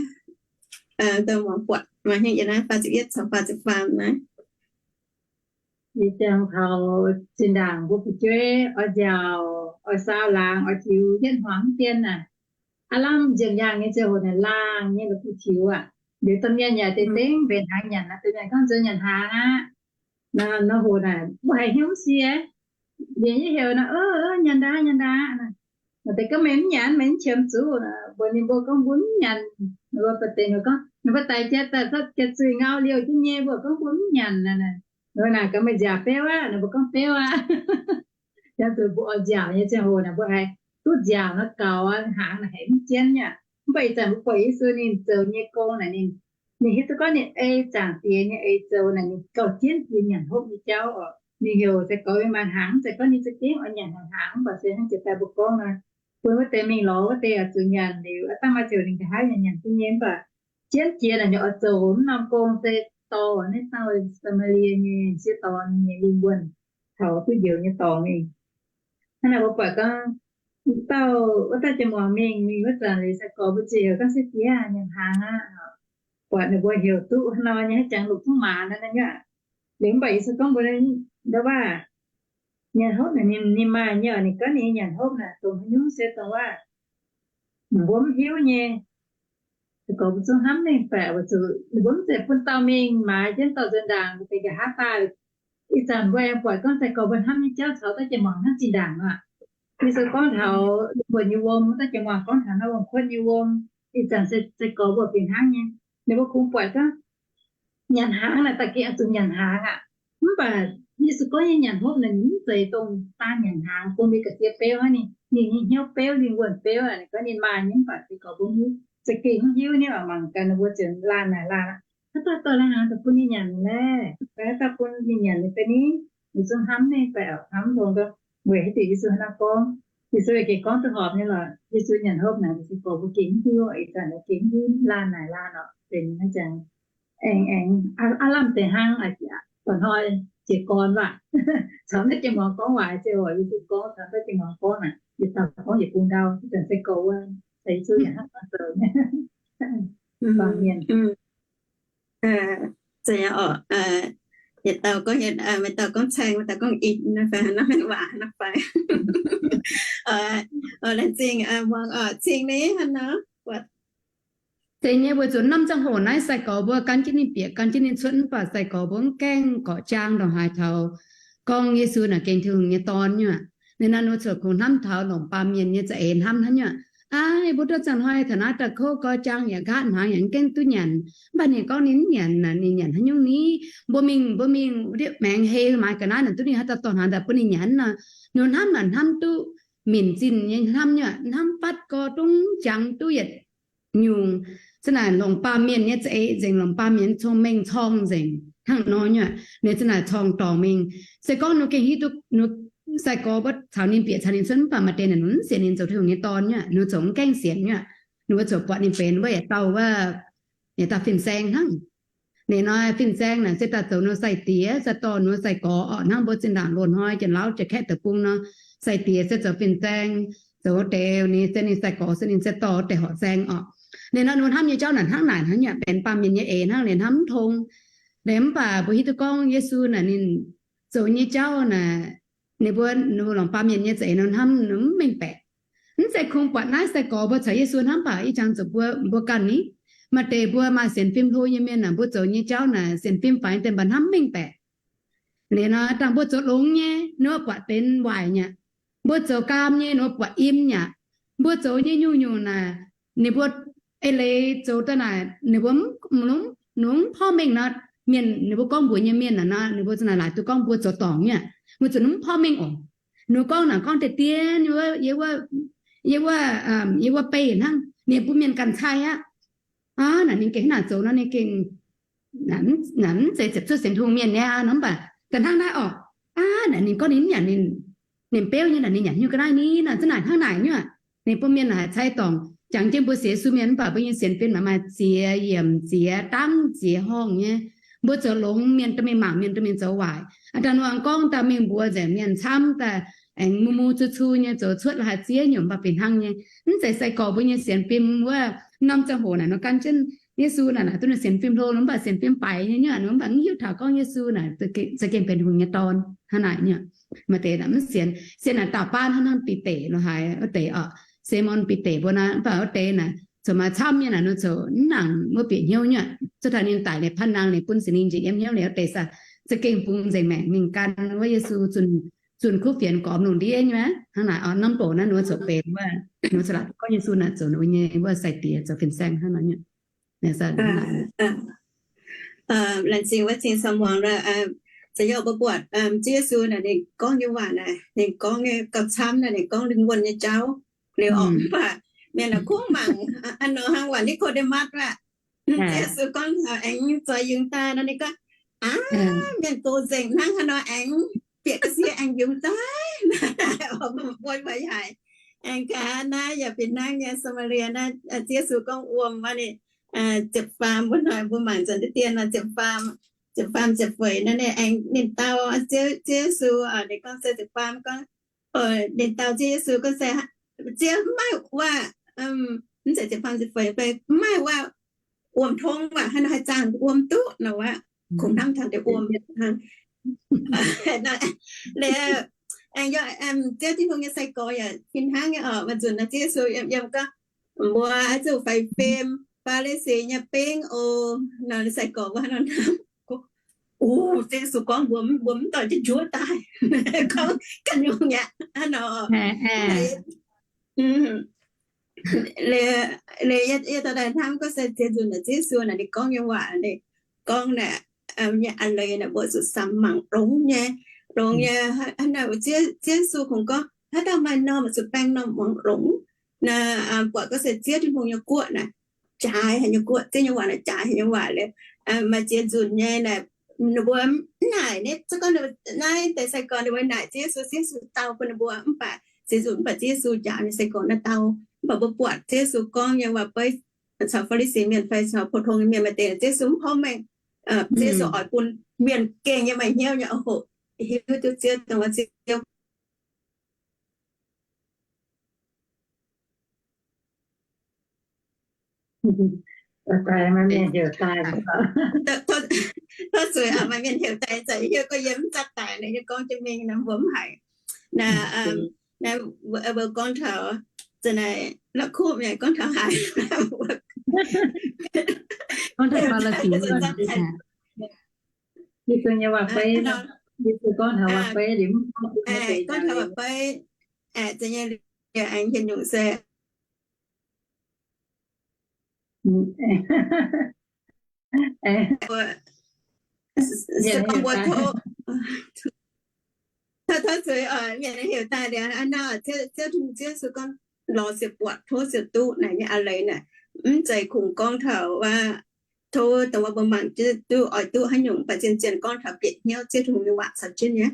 muangx buatc maaih hnyouv yiem naaiv faah ziepc yietv caux faah ziepc faam naaiv. Yie jangx taux zinh ndaangc mbuo fu'jueiv oix nziaauc, oix saau laangz, oix tiux yietv hmuangx dien naaic, aav lamh nziemx yaangh nyei ziangh hoc naaic laangh nyei la'kuqv tiux aqv. Liuz domh mienh yaac deix dengv mbenc hnaangx nyanc, domh mienh gorngv nzuonx nyanc hnaangx aqv. Nor hoc naaic mbuo haiz hnyouv mv sie, mbenc yie heuc nor, nyanc ndaangc, nyanc ndaangc. Maaih deix gorngv meih mv nyanc, meih mv qiemx zuqc. Mbuox ninh mbuo gorngv mbuo mv nyanc. Ninh mbuo baaix deix gorngv, ninh mbuo daix jiex daaih zorqv jiex zuiz ngau liouh jienv nyei, mbuo gorngv mbuo mv nyanc. Naaic gaax meih nziaauc beuv aqv, ninh mbuo gorngv beuv aqv. Yaac zuqc mbuo oix nziaauc nyei ziangh hoc naaic mbuo haiz duqv nziaauc nor gaux aqv, hnaangx naaic haiz mv jienv nyei. Mv baac ih zanc mbuo buatc Yesu ninh zoux nyei gong naaic ninh, ninh hiuv duqv gorngv ninh ei Zaangc Diex nyei eix zoux naaic ninh gauh jienv yie nyanc hopv nyei jauv oc. Ninh heuc sai-gorx mingh maaih hnaangx, mv zeiz gorngv ninh za'gengh oix nyanc haaix hnaangx, mv baac se hnangv jiex daaih mbuo gorngv nor, bun wuov deix mingh lorz wuov deix oix zuqc nyanc liuz, aav dangh maaih ziouc ninh nqa'haav nyanc nyanc jienv nyei, mv baac jienv jiex naaic ninh oix zoux mv norm gong se dorh naaiv dauh Saa^maa^lie nyei m'sieqv dorn nyei lingh wuonh taux duqv njoux nyei dorngx mingh. Hnangv naaic mbuo buatc gorngv, dauh, wuov dauh jien-muangz mingh, mingh wuov zanc liuz sai-gorx mbuo ziouc heuc gorngv, Sai-Diex, nyanc hnaangx aqv. Buatc ninh mbuo heuc duqv hnangv nor nyei, haaix jangx longc zungv maanz naaiv nyei. Liuz mv baac Yesu gorngv mbuox ninh, Ndau-waav, nyanc hopv naaic ninh, ninh maaih nyei oc. Ninh gorngv ninh nyanc hopv naaic dongh haaix nyungc se dongh waac mbuo mv hiuv nyei. Sai-gorx mbuo zungv hnamv ninh baeqc weic zuqc ninh mbuo mv zeiz bun dauh mingh maaiz jienv dorh nzuonx ndaangc, deix nqa'haav daaih. Ih zanc mbuo aengx buatc gorngv sai-gorx mbuo hnamv nyei jauv caux dauh jien-muangz hnangv zinh ndaangc aqv. Yesu gorngv taux lingh wuonh nyei wuom, dauh jien-muangz gorngv taux naaiv wuom-kuotv nyei wuom. Ih zanc sai-gorx mbuo fih hnangv nyei. Ninh mbuo kungx buatc gorngv nyanc hnaangx naaic da'gengh oix zuqc nyanc hnaangx aqv. Mv baac Yesu gorngv nyei nyanc hopv naaic ninh mv zeiz dongh daan nyanc hnaangx, bun mbuo ga'sie beuv hnangv. Ninh, ninh nyei hnyouv beuv, lingh wuonh beuv aqv. Ninh gorngv ninh maaih nyei mv baac sai-gorx mbuo mv hiuv, za'gengh mv hiuv nyei. Mangc gaax ninh mbuo ziouc laanh naaic laanh, Haaix dauh dorh lai-hnaangx daaih bun ninh nyanc leh? Fai haaix dauh bun ninh nyanc leh fai ni? Ninh zungv hnamv ninh baeqc, hnamv dongh gorngv weic haaix diuc Yesu hnangv naaiv gorngv. Yesu yaac gengh gorngv duqv horpc nyei lorqc. Yesu nyanc hopv naaic, sai-gorx mbuo gengh mv hiuv. Ih zanc naaic gengh mv hiuv, laanh naaic laanh orqc, benx hnangv jangx aengx, aengx aav lamh deix hnangv aqv. Ba'hnoi jiez gorn waac, caux naaiv jien-muangz gorngv waac, ziouc Yesu gorngv caux naaiv jien-muangz gorngv naaic, yietc dauh gorngv yietc bung ndau. Ih zanc sai-gorx wuov, caux Yesu yaac hnangv nor zoux nyei. Baamh mienh. Zeiz orqc, yietc dauh gorngv, maaih dauh gorngv caeng, maaih dauh gorngv in, naaiv fai hnangv naaiv waac hnangv fai. Laengz zingh muangx orqc, cing ni hnangv nor. Zeiz nyei, weic zuqc norm ziangh hoc naaiv sai-gorx mbuo gan jienv ninh bieqc, gan jienv ninh cuotv, mv baac sai-gorx mbuo mv gaengh gorqv-jaang ndongc haaix taux gorngv Yesu naaic gengh Tin-Hungh nyei Dorn nyei aqv. Ninh naaiv nor cuotv kungx hnamv taux longc baamh mienh nyei za'eix hnamv hnangv nyei aqv. Naaiv mbuo duqv zanc hnoi taux naaiv daaih kouv gorx jang yaac nqaatv hnaangx yaac mv gaengh duqv nyanc. Mv baac ninh gorngv ninh mv nyanc, ninh nyanc haaix nyungc ni? Mbuo mingh, mbuo mingh ndiev maengx hei maaiz ga'naaiv naaic duqv ninh haaix dauh dorh hnaangx daaih bun ninh nyanc nor. Ninh hnamv naaic hnamv duqv minc zinh nyei hnamv nyei, hnamv fatv gorx dungv jangx duqv yietc nyungc. Zanc naaic longc baamh mienh nyei za'eix nzengc, longc baamh mienh nyei cong-mengh corng nzengc hnangv nor nyei. Ninh zanc naaic corng dorngc mingh. Se gorngv ninh gengh hiuv duqv, sai-gorx mbuo caux ninh bieqc caux ninh cuotv, mv baac maaih deix naaic ninh mv sienx ninh zoux Tin-Hungh nyei dorn nyei, ninh zoux mv gaengh sienx nyei. Ninh mbuo ziouc buatc ninh benx wuov yietc dauh, wuov yietc dauh fin-saeng hnangv. Ninh nor fin-saeng naaic se daaih zoux ninh sai-diex, sai-dorh ninh sai-gorx orqc. Hnangv mbuo zinh ndaangc loz-hnoi Janx-Lauv jiex kaeqv deic-bung nor, sai-diex se zoux fin-saeng, zoux wuov deix, ninh se ninh sai-gorx se ninh sai-dorh wuov deix horqc saeng orqc. Ninh nor ninh hnamv nyei jauv naaic hnangv naaic hnangv nyei, benx baamh mienh nyei eix hnangv, ninh hnamv mv tong. Liuz mv baac mbuo hiuv duqv gorngv Yesu naaic ninh zoux nyei jauv naaic, ninh mbuo, ninh mbuo longc baamh mienh nyei za'eix nor hnamv ninh mv mengh baeqc. Mv zeiz kungx buatc naaiv sai-gorx mbuo caux Yesu hnamv baac ih zanc zuqc mbuo, mbuo ganh ni. Maaih deix mbuo maaih sienx fim hlo nyei mienh naaic, mbuo zoux nyei jauv naaic sienx fim faix deix mv baac hnamv mv mengh baeqc. Liuz nor dangh mbuo zoux longx nyei, ninh mbuo buatc benx waaic nyei aqv. Mbuo zoux gaam nyei, ninh mbuo buatc im nyei aqv. Mbuo zoux nyei nyungc-nyungc naaic, ninh mbuo eix leiz zoux daaih naaic, ninh mbuo mv, ninh mbuo mv porv mengh nor, mienh ninh mbuo gorngv mbuox nyei mienh naaic nor, ninh mbuo za'naaic laaic duqv gorngv mbuo zoux dorngc nyei aqv. Mbuo zuqc mv porv mengh oc. Ninh mbuo gorngv naaic gorngv deix dien, yie wuov, yie wuov, yie wuov beih hnangv, ninh bun mienh ganh cai aqv. Aav, naaic ninh gengh hnangv naaic zoux nor, ninh gengh naaic mv zeiz ziepc cuotv sienx Tin-Hungh mienh nyei aqv nor, mv baac ga'hnangv naaiv orqc. Aav, naaic ninh gorngv ninh mv nyanc ninh, ninh beuv nyei naaic ninh nyanc haaix nyungc ga'naaiv ni nor, za'naaic hnangv naaic nyei aqv. Ninh bun mienh naaic cai dorngc, jangx jienv mbuo sienx Yesu mienh mv baac mbuo nyei sienx fim maaih ziex yiemc ziex dangv ziex horngh nyei. Mbuo zoux longx, mienh dorh mingh mangc, mienh dorh mingh zoux waaic. Aa, dangh nor aengx gorngv daaih mingh mbuox nzengc mienh camv daaih, aengx mu mu cu cu nyei zoux cuotv la'haaix ziex nyungc mv baac fih hnangv nyei. Mv zeiz sai-gorx mbuo nyei sienx fim wuov norm ziangh hoc naaic nor gan jienv Yesu naaic, naaic duqv ninh sienx fim hlo nor, mv baac sienx fim faix nyei nyei aqv, mv baac mv hiuv taux gorngv Yesu naaic za'gengh benx Tin-Hungh nyei Dorn hnangv naaic nyei. Maaih deix naaic mv sienx, sienx naaic daauh baan hnangv, hnangv Bide lo haaix wuov deix orqc, Simon Bide mbuo naaic, mv baac wuov deix naaic zoux maaih camv nyei naaic, nor zoux mv nangc wuov bieqc hnyouv nyei aqv. Cuotv taux ninh daic liuz, paanv nangh liuz bun Singx Lingh njiec yiem hnyouv liuz wuov deix se za'gengh bungx nzengc maengc mingh gan wuov Yesu zunh, zunh kuv fienx gormx lungh ndiev nyei aqv. Hnangv naaic orqc, norm doqc naaic ninh mbuo zoux benx wuov, ninh mbuo caux laaic gorngv Yesu naaic zoux ninh mbuo nyei wuov sai-diex, zoux fin-saeng hnangv naaic nyei. Laengz zingh wuov cing-sou muangx, za'gengh mbuo buatc Ziouv Yesu naaic ninh gorngv nyei waac naaic, ninh gorngv nyei gauh camv naaic, ninh gorngv lingh wuonh nyei jauv liuz orqc, mv baac mienh naaic kungx mangc, aa, nor hnangv waac Ni^ko^nde^matv aqv. Ziouv Yesu gorngv taux aengx zoix yungz daaih nor, ninh gorngv, aa, mienh gox nzengc hnangv haaix nor aengx bieqc ga'sie aengx yungz daaih. Mbuo yaac aengx gaax naaiv yaac fih hnangv nyei. Saa^maa^lie naaiv, Ziouv Yesu gorngv wuom wuov ninh ziepc faam, wuov hnoi mbuo mangc nzuonx deix dien nor, ziepc faam, ziepc faam ziepc feix nor, ninh aengx ninh dau Ziouv, Ziouv Yesu, ninh gorngv se ziepc faam gorngv, ninh dau Ziouv Yesu gorngv se, Ziouv, mv maaih wuov, mv zeiz ziepc faam ziepc feix, mv maaih wuov wuom tong waac, haaix nor haih zaangh wuom duqv nor wuov, kungx hnamv taux deix wuom hnangv. Liuz, aengx Ziouv Tin-Hungh nyei sai-gorx yaac fih hnangv nyei orqc. Maaih nzunc nor Ziouv Yesu yiem, yiem gorngv, mbuo zuqc faix fim Faa^li^si nyei bengv oc. Nor sai-gorx mbuo hnangv nor hnamv, o, Ziouv Yesu gorngv mbuo, mbuo mv doix jienv njuov daaih, gorngv ganh nyungc aqv hnangv nor. Liuz, liuz yie, yie dorh daaih hnamv gorngv se ziex nzunc naaic Ziouv Yesu naaic ninh gorngv nyei waac naaic, gorngv naaic, nyei a'leiz naaic mbuo zuqc samx mangc longx nyei, longx nyei. Hnangv naaic Ziouv, Ziouv Yesu kungx gorngv haaix dauh maaih normh zuqc baeng normh muangx longx. Naaic buatc gorngv se Ziouv Tin-Hungh nyei guoqv naaic jaaix haic nyei guoqv, Ziouv nyei waac naaic jaaix haic nyei waac. Liuz maaih ziex nzunc nyei naaic, ninh mbuo mv naaic, ninh se gorngv naaiv deix sai-gorx ninh mbuo naaic Ziouv Yesu, Ziouv Yesu dau bun ninh mbuo, mv baac ziex nzunc mv baac Ziouv Yesu njaaux ninh sai-gorx naaiv dau. Mv baac mbuo buatc Ziouv Yesu gorngv nyei waac-beiv caux Faa^li^si mienh fai caux pou-tong nyei mienh maaih deix Ziouv Yesu mv porv mengh. Ziouv Yesu oix bun mienh gengh nyei maaih hnyouv nyei, o, hoqc hiuv duqv Ziouv, dongh wuov Ziouv Tov zuiz, maaih mienh heuc daaih, za'hiuv gorngv yie mv zatv daic, yie gorngv jienv mingh nor mbuo mv haiz. Naaiv, naaiv mbuo gorngv taux, za'naaic la'kuqv mi'aqv, gorngv taux haaix, gorngv taux Faa^li^si, Yesu nyei waac-beiv, Yesu gorngv taux waac-beiv liuz, gorngv taux waac-beiv, za'gengh liuz aengx hieh nyungc se se gorngv mbuo tov, tov zuiz oc, mienh heuc daaih liuz hnangv nor, Ziouv, Ziouv Tin-Hungh, Ziouv Yesu gorngv, lorz ziouc buatc, tov ziouc duqv naaic nyei a'leiz naaic. Mv zeiz kungx gorngv taux wuov, tov dongh wuov mbuo mangc duqv oix duqv haaix nyungc, mv baac zien-zien gorngv taux bieqc hnyouv Ziouv Tin-Hungh nyei waac caux jienv nyei.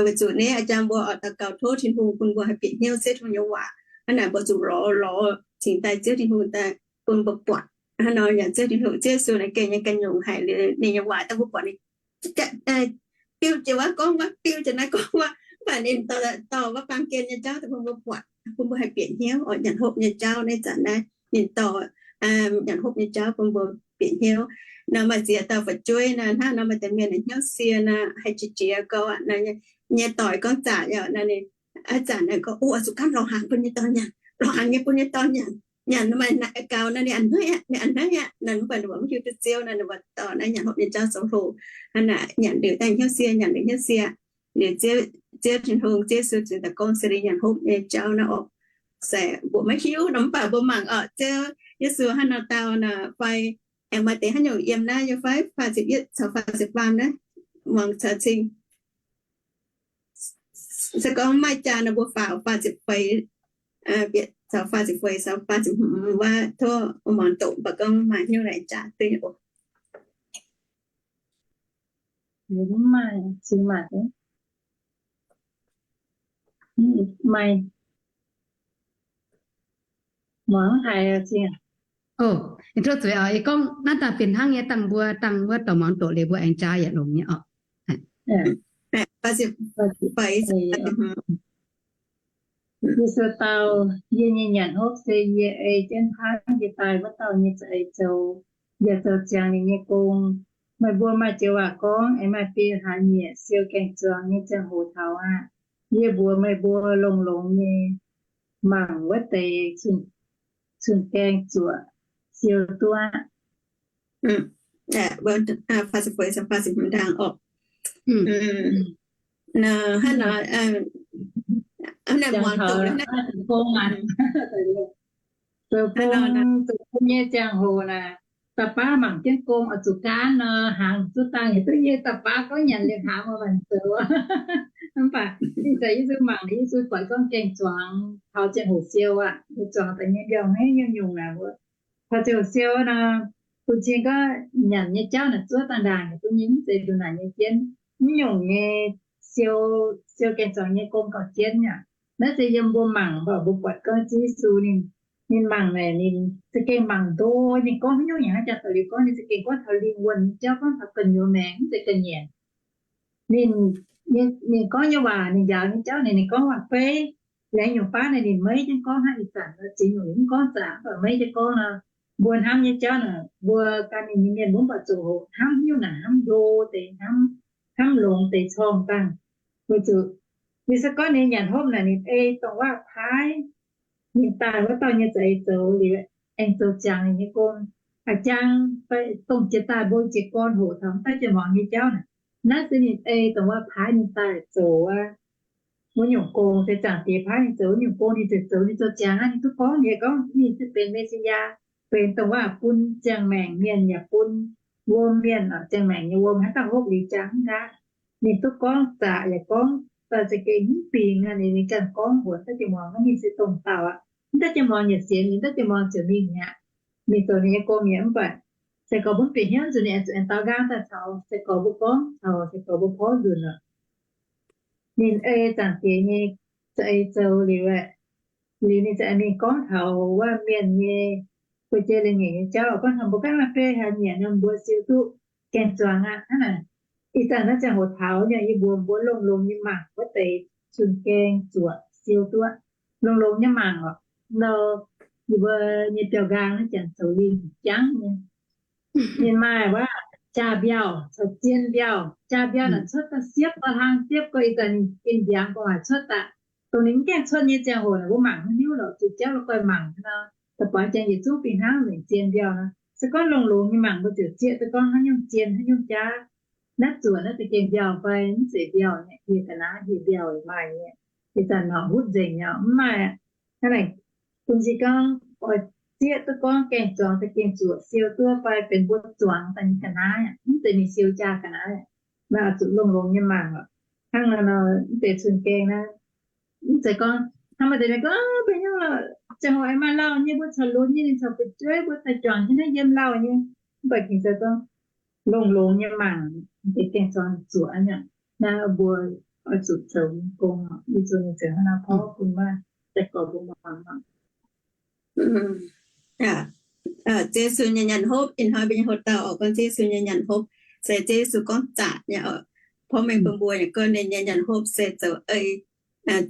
Weic zuqc naaiv a'jang mbuo oix daux gaux tov Tin-Hungh bun mbuo haih bieqc hnyouv Ziouv Tin-Hungh nyei waac. Hnangv naaic mbuo zuqc lorz, lorz cingx daaih Ziouv Tin-Hungh daaih bun mbuo buatc. Hnangv nor yaac Ziouv Tin-Hungh, Ziouv Yesu naaiv gengh nyei ganh nyungc haic liuz ninh nyei waac daaih mbuo buatc ninh diuh jiex wuov gorngv wuov, diuh jiex naaiv gorngv wuov, mv baac ninh dorh wuov baamh gen nyei jauv daaih bun mbuo buatc, bun mbuo haih bieqc hnyouv oc. Nyanc hopv nyei jauv naaiv zanc naaiv ninh dorh nyanc hopv nyei jauv bun mbuo bieqc hnyouv. Nor maaih ziex dauh fu'jueiv naaic, hnangv nor maaih deix mienh hnyouv sie naaic, haih qiex jiez gau aqv. Nyei doic gorngv zaqc yaac naaic, ih zanc naaic gorngv, o, zuqc gaanv lorz hnaangx bun nyei dorn nyanc, lorz hnaangx nyei bun nyei dorn nyanc. Nyanc maaih gaux naaic ninh a'hneiv aqv, ninh a'hneiv aqv naaic, mv baac ninh mbuo mv hiuv duqv Ziouv naaic, ninh mbuo dorh naaiv nyanc hopv nyei jauv zoux hlo. Hnangv naaic nyanc liuz daaih hnyouv sie, nyanc liuz hnyouv sie. Liuz Ziouv Tin-Hungh, Ziouv Yesu zingx daaih gorngv se ninh nyanc hopv nyei jauv naaiv oc. Se mbuo maiv hiuv nor, mv baac mbuo mangc oc, Ziouv Yesu hnangv nor dau naaic fai aengx maaih deix haaix nyungc yiem naaiv nyei fai, faah ziepc yietv caux faah ziepc faam naaiv, muangx caux cing. Se gorngv maaih jaa nor mbuo faaux faah ziepc feix, bieqc caux faah ziepc feix caux faah ziepc hmz wuov, tov muangx doqc, mv baac gorngv maaih hnyouv naaic jaax duqv nyei oc. Maaih, muangx haiz. Tov zuiz oc, yie gorngv naaiv daaih benx hnangv nyei, dangh mbuo dangh wuov dorh muangx doqc liuz mbuo aengx jaax yietc longx nyei oc. Yesu dau, yie nyei nyanc hopv se yie ei jienv paaiv yie daaih wuov dauh nyei za'eix zoux, yaac zoux ziangx ninh nyei gong. Meih mbuo maaih joux waac gorngv, aengx maaih biei hlaax nyieqc siou gaeng-zuangx nyei ziangh hoc taux aqv. Yie mbuox meih mbuo, longx-longx nyei mangc wuov deix cun-gaeng zuoqc siou duqv aqv. Zoux gong, zoux gong nyei ziangh hoc naaic, da'baav mangc jienv gong oix zuqc gaanv nor, hnaangx zuov dangh yietc duqv nyei. Da'baav gorngv nyanc liuz hnaangx oix manc zoux. Mv baac ih zanc Yesu mangc, Yesu buatc gorngv gaeng-zuangx taux ziangh hoc siou aqv, zuangx daaih nyei mbiauh hmeiv nyungc-nyungc naaic, taux ziangh hoc siou nor, bun cing gorngv nyanc nyei jauv naaic zuov dangh ndaangc, bun nyei mv zeiz nduqc naaic nyei jienv, mv nyungc nyei siou, siou gaeng-zuangx nyei gong gauh jienv aqv. Naaiv se yiem mbuo mangc, mbuo buatc gorngv Ziouv Yesu ninh, ninh mangc naaic, ninh za'gengh mangc ndo, ninh gorngv haaix nyungc yaac hnangv jaa daux liuz gorngv, ninh za'gengh gorngv taux lingh wuonh nyei jauv, gorngv taux gu'nyuoz maengc, mv zeiz ga'nyiec. Ninh, ninh gorngv nyei waac, ninh njaaux nyei jauv naaic, ninh gorngv waac-beiv, laengz nyungc baav naaic ninh maiv jienv gorngv hnangv ih zanc nor, ziex nyungc ninh mv gorngv zaqc, mv baac maiv jienv gorngv nor, mbuo hnamv nyei jauv naaic, mbuo ganh ninh nyei mienh mbuo mv baac zoux hoc hnamv hnyouv naaic, hnamv ndo deix, hnamv, hnamv longx deix corngh dangh. Weic zuqc ninh se gorngv ninh nyanc hopv naaic, ninh ei dongh waac-paaiv ninh daaih wuov dauh nyei za'eix zoux liuz, aengx zoux ziangx ninh nyei gong. A'jang fai dongh jiex daaih mbuo jiez gorn hoc taux mv dauh jiex muangx nyei jauv naaic, naaiv se ninh ei dongh waac-paaiv ninh daaih zoux wuov nyungc gong, se Zaangc Diex paaiv ninh zoux wuov nyungc gong, ninh ziouc zoux, ninh zoux ziangx aqv. Ninh duqv gorngv nyei, gorngv ninh se benx Me^si^yaa, benx dongh waac bun ziangh maengc mienh yaac bun wuom mienh, ziangh maengc nyei wuom haaix dauh hopv liuz jangx mv nqaatv. Ninh duqv gorngv zaqc yaac gorngv daaih za'gengh mv bingx aqv. Ninh, ninh ganh gorngv mbuox dauh jiex muangx, ninh se dongh dauh aqv. Mv dauh jiex muangx yaac sienx, ninh dauh jiex muangx ziouc mingh mi'aqv. Ninh zoux ninh nyei gong mi'aqv. Mv baac sai-gorx mbuo mv bieqc hnyouv nzunc, ninh aengx zuqc aengx dau nqaang daaih taux sai-gorx mbuo gorngv, taux sai-gorx mbuo porv nzunc lorqc. Ninh ei Zaangc Diex nyei za'eix zoux liuz aeqv, liuz ninh ziouc aengx mingh gorngv taux wuov mienh nyei, buo jiex leiz-nyeic nyei jauv, gorngv taux mbuo ganh maaih biei hlaax nyieqc nor mbuo siou duqv gaeng-zuangx aqv. Hnangv naaic, ih zanc naaiv ziangh hoc taux nyei, yie mbuox mbuo longx-longx nyei mangc wuov deix cun-gaeng zuoqc siou duqv, longx-longx nyei mangc oc. Nor yie mbuo nyei biauv-nqaang naaiv janx zoux lingh jangv nyei. Ninh maaih wuov jaa-mbiauh caux zien mbiauh. Jaa-mbiauh naaic cuotv daaih siepv, daaih hlang siepv, gorngv ih zanc ninh gin mbiaangx gu'nguaaic cuotv daaih. Dongh ninh mv gaengh cuotv nyei ziangh hoc naaic, mbuo mangc maiv hiuv lorqc, zuqc jauv la'guaih mangc nor. Da'faanh janx yietc zungv fih hnangv, longc zien mbiauh nor. Se gorngv longx-longx nyei mangc, mbuo ziouc zieqv duqv gorngv haaix nyungc zien haaix nyungc jaav. Naaiv zuoqc naaiv za'gengh mbiauh fai mv zeiz mbiauh nyei, hieh ga'naaiv hieh mbiauh maaih nyei. Ih zanc norqc hutv nzengc nyei, mv maaih aqv. Hnangv naaic, bun cing gorngv oix sieqv duqv gorngv gaeng-zuangx daaih gengh zuoqc siou duqv fai benx mbuo zuangx daaih nyei ga'naaiv, mv zeiz mingh siou jaa ga'naaiv. Naaiv oix zuqc longx-longx nyei mangc oc. Hnangv naaiv nor, mv deix cun-gaeng naaiv, mv zeiz gorngv hnangv maaih deix mienh gorngv, Mv baac nyungc ziangh hoc aengx maaih lauh nyei, mbuo caux lunx nyei, ninh caux fu'jueiv mbuo daaih juangc jienv naaiv yiem lauh nyei. Mv baac gengh se gorngv longx-longx nyei mangc deix gaeng-zuangx zuoqc aqv. Naaiv mbuo oix zuqc zoux gong, yie zuqc ninh ziouc hnangv naaiv porv bun maaih deix gorx mbuo mangc. Ziouv Yesu nyei nyanc hopv, ih hnoi mbuo nyei hoc-dauh oix gorngv Ziouv Yesu nyei nyanc hopv, se Ziouv Yesu gorngv zaqc nyei oc. Porv mengh bun mbuo yaac gorngv ninh nyei nyanc hopv se zoux ei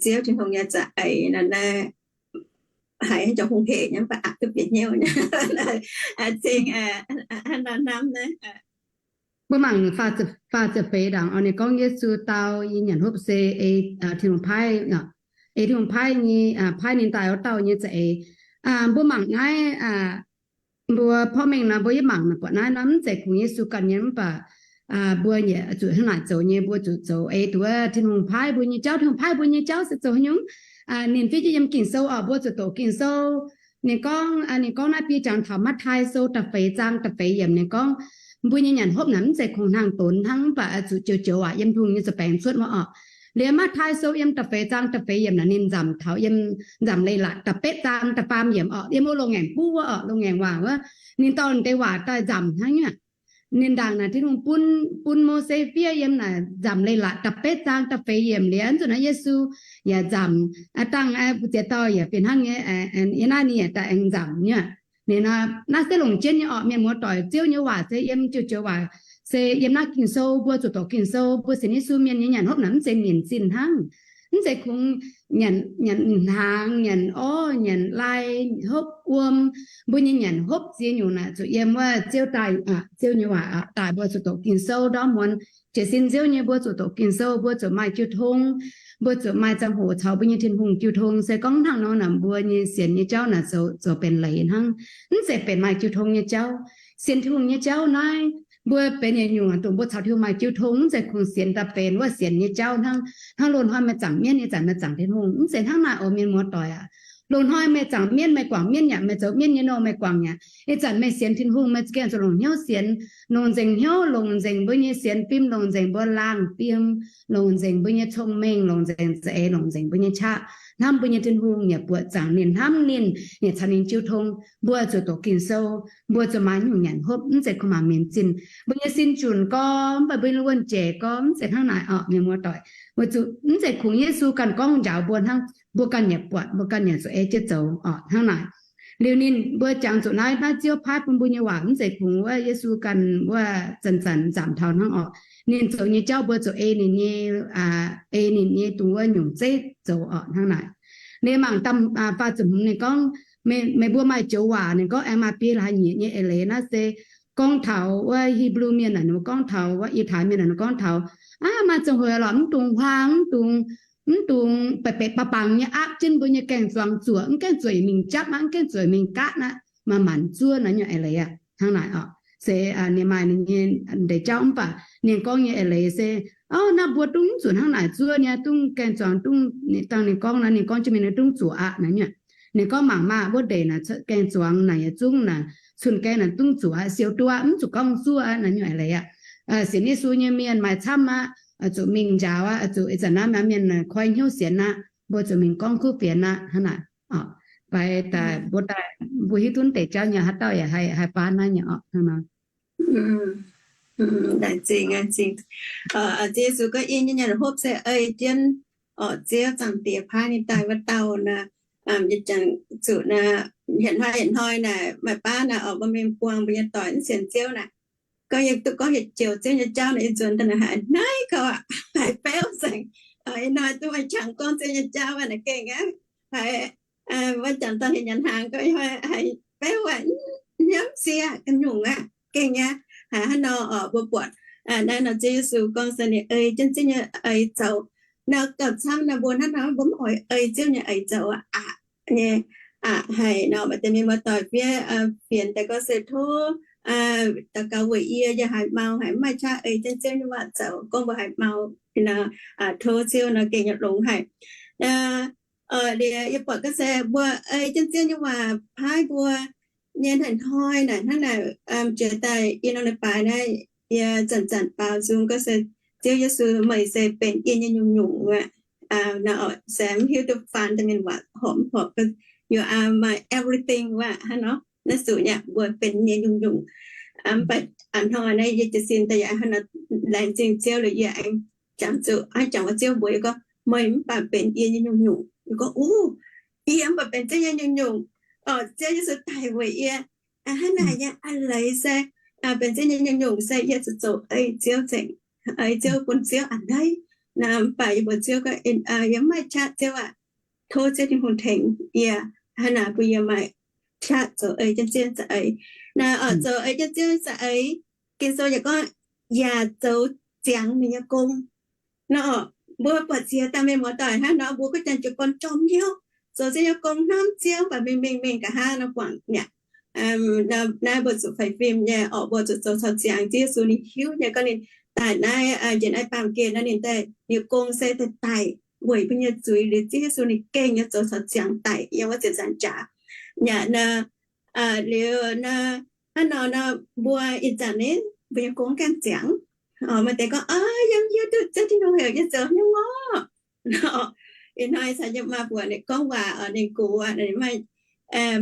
Ziouv Tin-Hungh nyei za'eix nor naaiv, haiz haaix jangx hungh hec nyei, mv baac aqc duqv bieqc hnyouv nyei. Zingh hnangv nor hnamv naaiv. Mbuo mangc faah ziepc feix ndaangc oc, ninh gorngv Yesu dau nyei nyanc hopv se ei Tin-Hungh paaiv, ei Tin-Hungh paaiv nyei, paaiv ninh daaih wuov dauh nyei za'eix. Mbuo mangc naaiv, mbuo porv mengh nor mbuo yie mangc naaic buatc naaiv nor mv zeiz kungx Yesu ganh nyei, mv baac mbuo yaac zuqc hnangv naaic zoux nyei. Mbuo zuqc zoux ei duqv Tin-Hungh paaiv mbuo nyei jauv. Tin-Hungh paaiv mbuo nyei jauv se zoux haaix nyungc? Ninh fiev jienv yiem Ging-Sou oc, mbuo zuqc doqc Ging-Sou. Ninh gorngv, ninh gorngv naaiv biei jangx taux Matv^tai Sou da'feix zaang da'feix yiemc, ninh gorngv mbuo nyei nyanc hopv naaic mv zeiz kungx hnangv donx hnangv, mv baac zuqc joux-joux waac yiem Tin-Hungh nyei zuqc baengx cuotv wuov oc. Liuz Matv^tai Sou yiem da'feix zaang da'feix yiemc naaic ninh nzamc taux yiem, nzamc Leiz-Latc da'betv zaang da'faam yiemc oc, yiem wuov loz-ngaengc buv wuov oc, loz-ngaengc waac wuov. Ninh dorh deix waac daaih nzamc hnangv nyei. Ninh ndaangc naaic Tin-Hungh bun, bun Mose fiev yiem naaic nzamc Leiz-Latc da'betv zaang da'feix yiemc liuz, nzunc naaiv Yesu yaac nzamc, dangh mbu'ziex dauh yaac fih hnangv nyei, yiem naaiv ninh yaac daaih aengx nzamc nyei. Ninh naaiv se longc jienv nyei orqc, mienh muoz-doic. Ziouv nyei waac se yiem joux-joux waac, se yiem naaiv Ging-Sou. Mbuo zuqc doqc Ging-Sou, mbuo sienx Yesu mienh nyei nyanc hopv naaic mv zeiz mienc zinh hnangv. Mv zeiz kungx nyanc, nyanc hnaangx, nyanc orv, nyanc lai, hopv wuom. Mbuo nyei nyanc hopv ziex nyungc naaic zuqc yiem wuov Ziouv daaih, Ziouv nyei waac daaih. Mbuo zuqc doqc Ging-Sou ndorm muonz. Jiez sin Ziouv nyei mbuo zuqc doqc Ging-Sou, mbuo zuqc maaih jiu tong, mbuo zuqc maaih ziangh hoc caux mbuo nyei Tin-Hungh jiu tong. Se gorngv hnangv nor naaic mbuo nyei sienx nyei jauv naaic zoux, zoux benx leiz hnangv. Mv zeiz benx maaih jiu tong nyei jauv. Sienx Tin-Hungh nyei jauv naaiv, mbuo benx yietc nyungc dongh mbuo caux Tin-Hungh maaih jiu tong, mv zeiz kungx sienx daaih benx wuov sienx nyei jauv hnangv. Hnangv loz-hnoi meih zaangc mienv, ih zanc meih zaangc Tin-Hungh, mv zeiz hnangv naaic oc, mienh muoz-doic aac. Loz-hnoi meih zaangc mienv, meih guangc mienv yaac meih zoux mienv nyei nouh meih guangc yaac, ih zanc meih sienx Tin-Hungh, meih gengh zuqc longc hnyouv sienx, longc nzengc hnyouv, longc nzengc mbuo nyei sienx fim, longc nzengc mbuo laangh fim, longc nzengc mbuo nyei cong-mengh, longc nzengc za'eix, longc nzengc mbuo nyei qaqv, hnamv mbuo nyei Tin-Hungh, yaac buoqc zaangc ninh, hnamv ninh, yaac caux ninh jiu tong. Mbuo zuqc doqc Ging-Sou, mbuo zuqc maaih nyungc nyanc hopv, mv zeiz kungx mangc mienc zinh. Mbuo nyei sin junc gorx, mv baac mbuo nyei wuonh jeic gorx, mv zeiz hnangv naaic orqc, mienh muoz-doic. Weic zuqc mv zeiz kungx Yesu ganh gorngv njaaux mbuo hnangv, mbuo ganh yaac buatc, mbuo ganh yaac zuqc ei jienv zoux orqc, hnangv naaic. Liuz ninh mbuo jangx zuqc naaiv, naaiv Ziouv paaiv bun mbuo nyei waac mv zeiz kungx wuov Yesu ganh wuov zanc-zanc nzamc taux hnangv orqc. Ninh zoux nyei jauv mbuo zuqc ei ninh nyei, ei ninh nyei dongh wuov nyungc zeiv zoux orqc, hnangv naaic. Ninh mangc faah ziepc hmz ninh gorngv, meih mbuo maaih joux waac, ninh gorngv aengx maaih biei laaix nyieqc nyei eix leiz. Naaiv se gorngv taux wuov Hipv^lu Mienh naaic, ninh mbuo gorngv taux wuov Yiutai Mienh naaic, ninh gorngv taux, aav, maaih ziangh hoc lorqc mv dungx huaang, mv dungx, mv dungx ba'bangc nyei aapv jienv mbuo nyei gaeng-zuangx zuoqc. Mv gaengh zuoqc mingh japv aqv, mv gaengh zuoqc mingh gaatv aqv, maaih manc zuov naaiv nyungc eix leiz aqv, hnangv naaic orqc. Se ninh maaih ninh nyei ndeic jauv mv baac ninh gorngv nyei eix leiz se, ov, naaiv mbuo dungv zuqc hnangv naaic zuov nyei, dungv gaeng-zuangx, dungv, dangh ninh gorngv naaiv, ninh gorngv jienv mingh naaiv dungv zuoqc aqv naaiv nyungc. Ninh gorngv mangc maah, wuov ndeic naaic gaeng-zuangx naaic yietc zungv naaic cun-gaeng naaic dungv zuoqc aqv, siou duqv aqv, mv zuqc gorngv zuov aqv naaiv nyungc eix leiz aqv. Sienx Yesu nyei mienh maaih camv aqv, zuqc mingh njaaux aqv, zuqc ih zanc naaiv maaih mienh koi hnyouv sienx aqv, mbuo zuqc mingh gorngv kuv fienx aqv, hnangv naaic. Fai daaih mbuo daaih mbuo hiuv duqv deix jauv nyei haaix dauh yaac haih, haih faan naaiv nyei orqc, hnangv nor. Laengz zingh, laengz zingh. Ziouv Yesu gorngv, yie nyei nyanc hopv se ei jienv orqc, Ziouv Zaangc Diex paaiv ninh daaih wuov dauh nor. Yie jangx zuqc nor, hietc hnoi hietc hnoi naaic maaih baav naaic orqc, mbuo mingh buangh mbuo nyei doic mv sienx Ziouv naaic, gorngv yie duqv gorngv yietc joux Ziouv nyei jauv naaic, yie nzuonx daaih naaic haiz naaiv kouv aqv, haiz beuv nzengc. Ih hnoi duqv maaih qangx gorngv Ziouv nyei jauv aqv naaic gengh aqv, haiz wuov janx dorh hnyouv nyanc hnaangx gorngv ih hnoi haiz beuv aqv, hnyouv sie ga'nyungc aqv, gengh aqv. Haiz hnangv nor orqc, mbuo buatc naaiv nor Ziouv Yesu gorngv se ninh ei jienv Ziouv nyei eix zoux. Nor gauh camv nor mbuo hnangv nor mbuo mv oix ei Ziouv nyei eix zoux aqv nyei. Aqc haic nor maaih deix mienh muoz-doic fiev fienx daaih gorngv se tov daux gaux weic yie, yie haiz mau haic, mv maaih qaqv ei jienv Ziouv nyei waac zoux. Gorngv mbuo haiz mau nor, tov Ziouv nor gengh nyei longx haic. Liuz yie buatc gorngv se mbuo ei jienv Ziouv nyei waac paaiv mbuo nyei hnoi-hnoi naaic hnangv naaic, jiex daaih i norm leiz-baaix naaiv, yie zanc-zanc baaux nzung gorngv se, Ziouv Yesu, meih se benx yie nyei nyungc-nyungc aqv. Se mv hiuv duqv faan daaih mienh waac horpc mv horpc, you are my everything aqv hnangv nor. Naaiv zuqc nyei mbuo benx nyei nyungc-nyungc. Mv baac a'hnoi naaiv yie jiez sin daaih yaac hnangv nor, laengz zingh Ziouv liuz yie aengx jangx zuqc, aengx jangx wuov Ziouv mbuox yie gorngv, meih mv baac benx yie nyei nyungc-nyungc. Yie gorngv, Uv, yie mv baac benx Ziouv nyei nyungc-nyungc. Orqc, Ziouv Yesu daic weic yie. Hnangv naaic nyei a'leiz se benx Ziouv nyei nyungc-nyungc se yie zuqc zoux ei Ziouv nzengc, ei Ziouv bun Ziouv a'hneiv. Naaiv mv baac yie mbuox Ziouv gorngv, yie mv maaih qaqv, Ziouv aac, tov Ziouv Tin-Hungh tengx yie, hnangv naaic bun yie maaih qaqv zoux ei jienv Ziouv nyei za'eix. Naaiv oix zoux ei jienv Ziouv nyei za'eix, Ging-Sou yaac gorngv, yaac zoux ziangx ninh nyei gong. Nor, mbuo buatc ziex dauh mienh muoz-doic hnangv nor, mbuo guv janx jiez gorn jorm hnyouv, zoux Ziouv nyei gong hnamv Ziouv, mv baac mingh mingh mingh nqa'haav nor guangc mi'aqv. Naaiv mbuo zuqc faix fim nyei orqc, mbuo zuqc zoux caux ziangx Ziouv Yesu. Ninh hiuv nyei gorngv ninh daaih naaiv njiec naaiv baamh gen naaiv, ninh daaih, ninh nyei gong se daaih daic weic mbuo nyei zuiz liuz, Ziouv Yesu ninh gengh nyei zoux caux ziangx daic yiem wuov ziepc nzaangc jaax. Yaac nor, liuz nor, hnangv nor nor, mbuo ih zanc naaiv mbuo nyei gong gaengh ziangx. Maaih deix gorngv, Yie mv hiuv duqv Ziouv Tin-Hungh heuc yie zoux haaix nyungc orqc. Ih hnoi caux yie maa mbuox ninh gorngv waac, ninh gox, ninh maaih,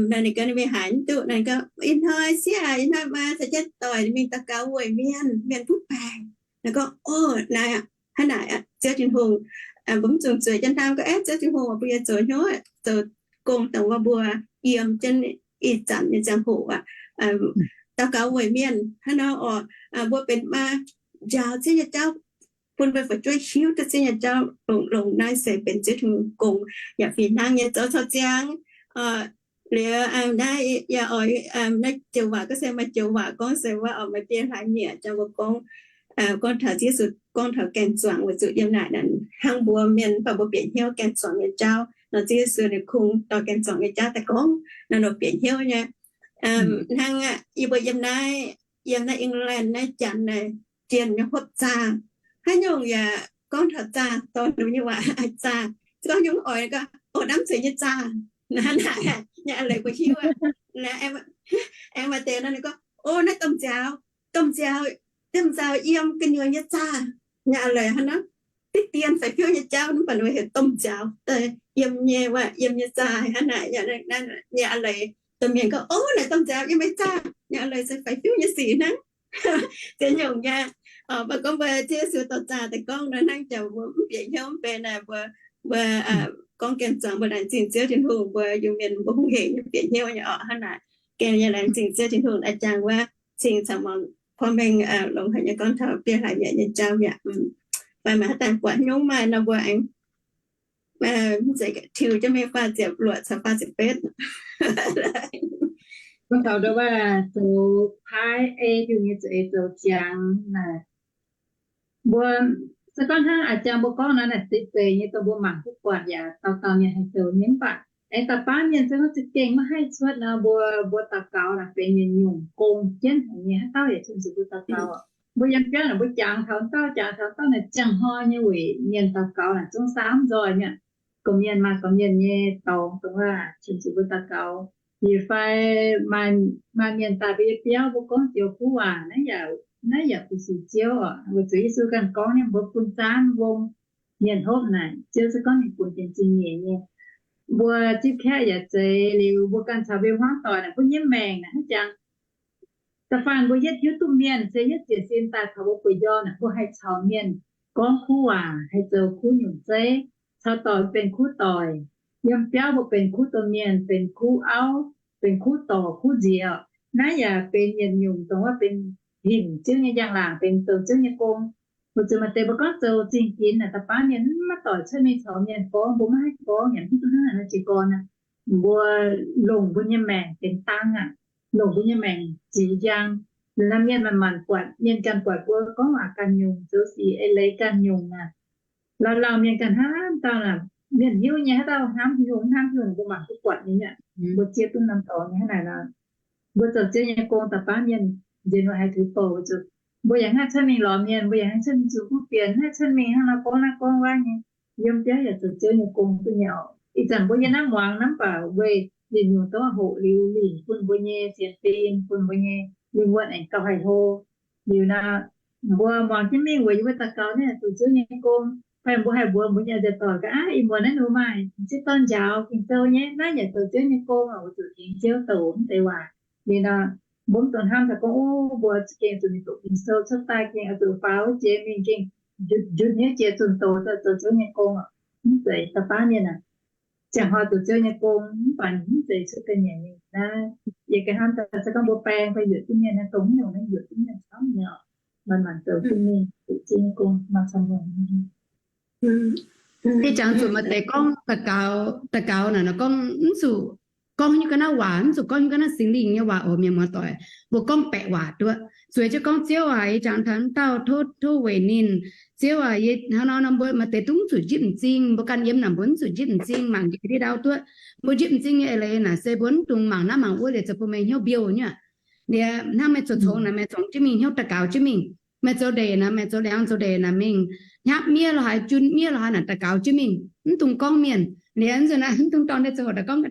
ninh ganh ninh mingh haaix mv duqv. Ninh gorngv, Ih hnoi sieqv, ih hnoi maa caux jienv doic mingh daux gaux weic mienh, mienh butv baengc. Ninh gorngv, Ov, naaiv hnangv naaic, Ziouv Tin-Hungh, mbuo mv zungh zueiz jienv hnamv gorngv, Aeqv, Ziouv Tin-Hungh mbuo yaac zoux hnyouv zoux gong dongh wuov mbuo yiem jienv ih zanc nyei ziangh hoc aqv, daux gaux weic mienh hnangv nor orqc. Mbuo benx maa njaaux Ziouv nyei jauv, bun mbuo fu'jueiv hiuv duqv Ziouv nyei jauv, longc, longc naaiv se benx Ziouv Tin-Hungh gong, yaac fih hnangv nyei zoux caux ziangx. Liuz naaiv yaac oix, naaiv joux waac gorngv se maaih joux waac gorngv se wuov oix maaih biei hlaax nyieqc jangx mbuo gorngv, gorngv taux Yesu, gorngv taux gaeng-zuangx weic zuqc yiem naaic hnangv mbuo mienh, mv baac mbuo bieqc hnyouv gaeng-zuangx nyei jauv nor, Ziouv Yesu ninh kungx dorh gaeng-zuangx nyei jauv daaih gorngv nor, bieqc hnyouv nyei. Hnangv yie mbuo yiem naaiv, yiem naaiv England naaiv janx naaic, jienh nyei hopv zaah, haaix nyungc yaac gorngv taux zaah, dorh ninh nyei waac zaah. Se gorngv nyungc oix gorngv, O, namv zuiz nyei zaah, naaiv nyei a'leiz mbuo hiuv aqv. Aengx maaih deix nor ninh gorngv, O, naaiv domh nziaaux, domh nziaaux, domh nziaaux yiem gu'nyuoz nyei zaah, nyei a'leiz hnangv nor. Diqv dien faix-fiuv nyei jauv mv baac ninh heuc domh nziaaux, yiem nyei waac, yiem nyei zaah hnangv naaic, nyei a'leiz domh mienh gorngv, O, naaic domh nziaaux yiem meih zaah, nyei a'leiz se faix-fiuv nyei sic hnangv. Ziex nyungc nyei. Mv baac gorngv mbuo Ziouv Yesu dorh zaah daaih gorngv nor, hnangv jaax mbuo mv bieqc hnyouv mv bei naaic, mbuo, mbuo gorngv gaeng-zuangx mbuo laengz zingh Ziouv Tin-Hungh, mbuo Iu-Mienh mbuo hungh hec nyei bieqc hnyouv nyei orqc. Hnangv naaic, gengh nyei laengz zingh Ziouv Tin-Hungh, a'jangx wuov cing caux muangx porv mengh longx haic nyei gorngv taux biei hlaax nyieqc nyei jauv mi'aqv. Fai maaih haaix daaih buatc nyungc maaih nor mbuo aengx tiux jienv mingh faah ziepc luoqc caux faah ziepc betv. Gorngv taux ndau wuov zoux paaiv ei Tin-Hungh nyei za'eix zoux ziangx naaic, mbuo se gorngv hnangv a'jangx mbuo gorngv nor, naaic deix deix nyei dongh mbuo mangc duqv buatc yaac dauh dauh mienh haih zoux nyei. Mv baac aengx da'baav mienh se gorngv za'gengh maiv haih cuotv nor, mbuo, mbuo daux gaux naaic benx nyungc-nyungc gong jienv haic nyei, haaix dauh yaac qiemx zuqc mbuo daux gaux. Mbuo yiem biauv naaic mbuo jangx taux dauh, jangx taux dauh naaic ziangh hnoi nyei weic mienh daux gaux naaic zungv saauv mv nzoih mi'aqv. Gorqv-mienh maaih gorqv-mienh nyei dorngx dongh wuov qiemx zuqc mbuo daux gaux. Liuz fai maaih mienh daaih mbuo yiem biauv mbuo gorngv joux kuv waac, naaiv yaac, naaiv yaac bun sic Ziouv oc. Weic zuqc Yesu ganh gorngv nyei, mbuo bun zaanv mbong mienh hopv naaic, Ziouv se gorngv ninh bun benx zingh nyeic nyei. Mbuo zipv kaeqv yaac zeiz, liuz mbuo ganh caux mbuo hmuangv doic naaic, mbuo nyei maengc naaic hnangv jangx. Da'faanh mbuo yietv hiuv duqv mienh se yietv jiez sin daaih taux mbuo bueix njormh naaic, mbuo haih caux mienh gorngv kuv waac, haih zoux kuv nyungc zeiv, caux doic benx kuv doic. Yiem biauv mbuo benx kuv domh mienh, benx kuv auv, benx kuv dorc kuv nziex. Naaiv yaac benx yietc nyungc dongh wuov benx hinc Ziouv nyei njang-laangc, benx zoux Ziouv nyei gong. Weic zuqc maaih deix mbuo gorngv zoux zingh ginx naaic, da'faanh mienh maiv doic cuotv mingh caux mienh gorngv, mbuo maiv haih gorngv, yaac mv hiuv duqv hnangv naaiv jiex gorn aqv. Mbuo longc mbuo nyei maengc benx dang aqv, longc mbuo nyei maengc jiex njang. Liuz naaiv mienh maanc maanc buatc, mienh ganh buatc mbuo gorngv waac ganh nyungc, zoux sic eix leiz ganh nyungc aqv. Lauh lauh mienh ganh hnamv dauh naaic, mienh hiuv nyei haaix dauh hnamv Tin-Hungh, hnamv Tin-Hungh, mbuo mangc duqv buatc nyei aqv. Mbuo zieqv duqv norm dorngx nyei hnangv naaic nor. Mbuo zoux Ziouv nyei gong da'faanh mienh nziex mbuo haih tuix bouc weic zuqc mbuo yaac maiv haih cuotv mingh lorz mienh, mbuo yaac maiv haih cuotv mingh zunh kuv fienx, maiv haih cuotv mingh hnangv nor gorngv naaiv gorngv wuov nyei. Yiem biauv yaac zoux Ziouv nyei gong duqv nyei oc. Ih zanc mbuo yiem naaiv muangx naaiv mv baac weic nyungc-nyungc duqv hoqc liuz lingc bun mbuo nyei sienx fim, bun mbuo nyei lingh wuonh aengx gauh haih hlo. Liuz nor, mbuo muangx jienv mingh weic yie mbuo daux gaux naaiv zuqc Ziouv nyei gong, fai mbuo haih mbuox mbuo nyei nziaauc doic gaax, aav, ih muonz naaiv ninh maaih m'sieqv dorn njaaux Ging-Sou nyei, naaiv yaac zoux Ziouv nyei gong oc, oix zuqc tengx Ziouv douc mv deix waac. Liuz nor, mbuo mv dungx hnamv daaih gorngv, ov, mbuo za'gengh zuqc mingh doqc Ging-Sou cuotv daaih gengh oix zuqc faaux jiex mingh gengh njunc hnyouv jiex zunh doz zoux Ziouv nyei gong oc. Mv zeiz, da'faanh mienh aah, ziangh hnoi zoux Ziouv nyei gong mv baac ninh mv zeiz cuotv ga'nyiec mingh naaiv. Yie ganh hnamv daaih se gorngv mbuo baeng fai yuoqc jienv mienh naaiv, dongh haaix nyungc naaiv yuoqc jienv mienh camv nyei oc, manc-manc zoux jienv mingh, zuqc Ziouv nyei gong maaih camv nyei. Yie jangx zuqc maaih deix gorngv daux gaux, daux gaux naaic nor gorngv mv zuqc gorngv nyei ga'naaiv waac, mv zuqc gorngv nyei ga'naaiv Singx Lingh nyei waac oc, mienh muoz-doic. Mbuo gorngv baeqc waac duqv. Zueiz jienv gorngv, Ziouv aac, yie jangx taux wuov dauh, tov, tov weic ninh. Ziouv aac, yie hnangv nor nor mbuo maaih deix dungx zuqc njipv m'zing, mbuo ganh yiem naaic mbuo mv zuqc njipv m'zing, mangc njiec ndiev ndau duqv. Mbuo njipv m'zing nyei eix leiz naaic se mbuo mv dungx mangc naaiv mangc wuov liuz zoux bun meih hnyouv mbiouh nyei aqv. Liuz hnangv meih zoux congx naaic, meih congx jienv mingh hnyouv daux gaux jienv mingh. Meih zoux ndeic naaic, meih zoux liangx zoux ndeic naaic mingh hnyapv miev lorz haaix, jun miev lorz haaix naaic daux gaux jienv mingh, mv dungx gorngv mienh. Liuz nzunc naaiv mv dungx dorh ndeic zoux hoc daux gorngv,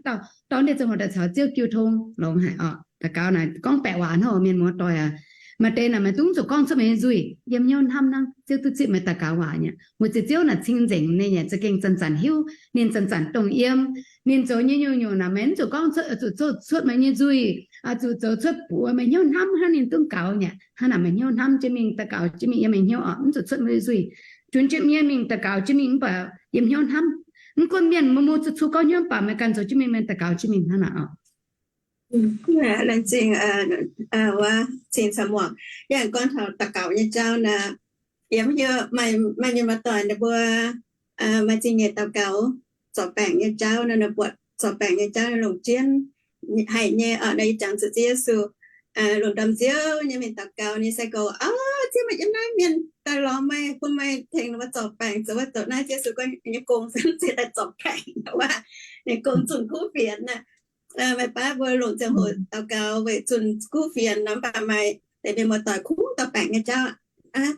dorh ndeic zoux hoc daux caux Ziouv jiu tong longx haic oc. Daux gaux naaic gorngv baeqc waac hnangv, mienh muoz-doic aac. Maaih deix naaic meih dungx zuqc gorngv cuotv meih nyei nzuih, yiem hnyouv hnamv hnangv, Ziouv duqv zipv meih daux gaux waac nyei. Weic zuqc Ziouv naaic cing-nzengc, ninh yaac za'gengh zanc-zanc hiuv, ninh zanc-zanc dongh yiem. Ninh zoux nyei nyungc-nyungc naaic meih mv zuqc gorngv cuotv, zuqc zoux cuotv meih nyei nzuih, zuqc zoux cuotv buoz meih hnyouv hnamv hnangv ninh dungv gaux nyei. Hnangv naaic meih hnyouv hnamv jienv mingh daux gaux jienv mingh yiem meih hnyouv oc, mv zuqc cuotv meih nyei nzuih. Jun jienv miev mingh daux gaux jienv mingh mv baac yiem hnyouv hnamv. Mv gunv mienh maiv muoz zuqc cuotv gorngv hnyouv mv baac meih ganh zoux jienv mingh, mienh daux gaux jienv mingh hnangv naaic oc. Laengz zingh wuov cing caux muangx. Yie gorngv taux daux gaux nyei jauv naaic, yiem hnyouv maaih mienh muoz-doic ninh mbuo maaih zingh nyeic daux gaux zorc baengc nyei jauv nor, ninh buatc zorc baengc nyei jauv longc jienv haic nyei oc. Nor yie jangx zuqc Ziouv Yesu, lungh ndorm Ziouv nyei mienh daux gaux, ninh sai-gorx, Ov, Ziouv, meih yiem naaiv, mienh daaih lorz meih, bun meih tengx ninh mbuo zorc baengc, zoux wuov zoux naaiv. Ziouv Yesu gorngv, Yie nyei gong se mv zeiz daaih zorc baengc wuov, yie nyei gong zunh kuv fienx naaic. Meih baav mbuo longc ziangh hoc daux gaux weic zunh kuv fienx nor, mv baac maaih deix mienh muoz-doic kungx dorh baengc nyei jauv,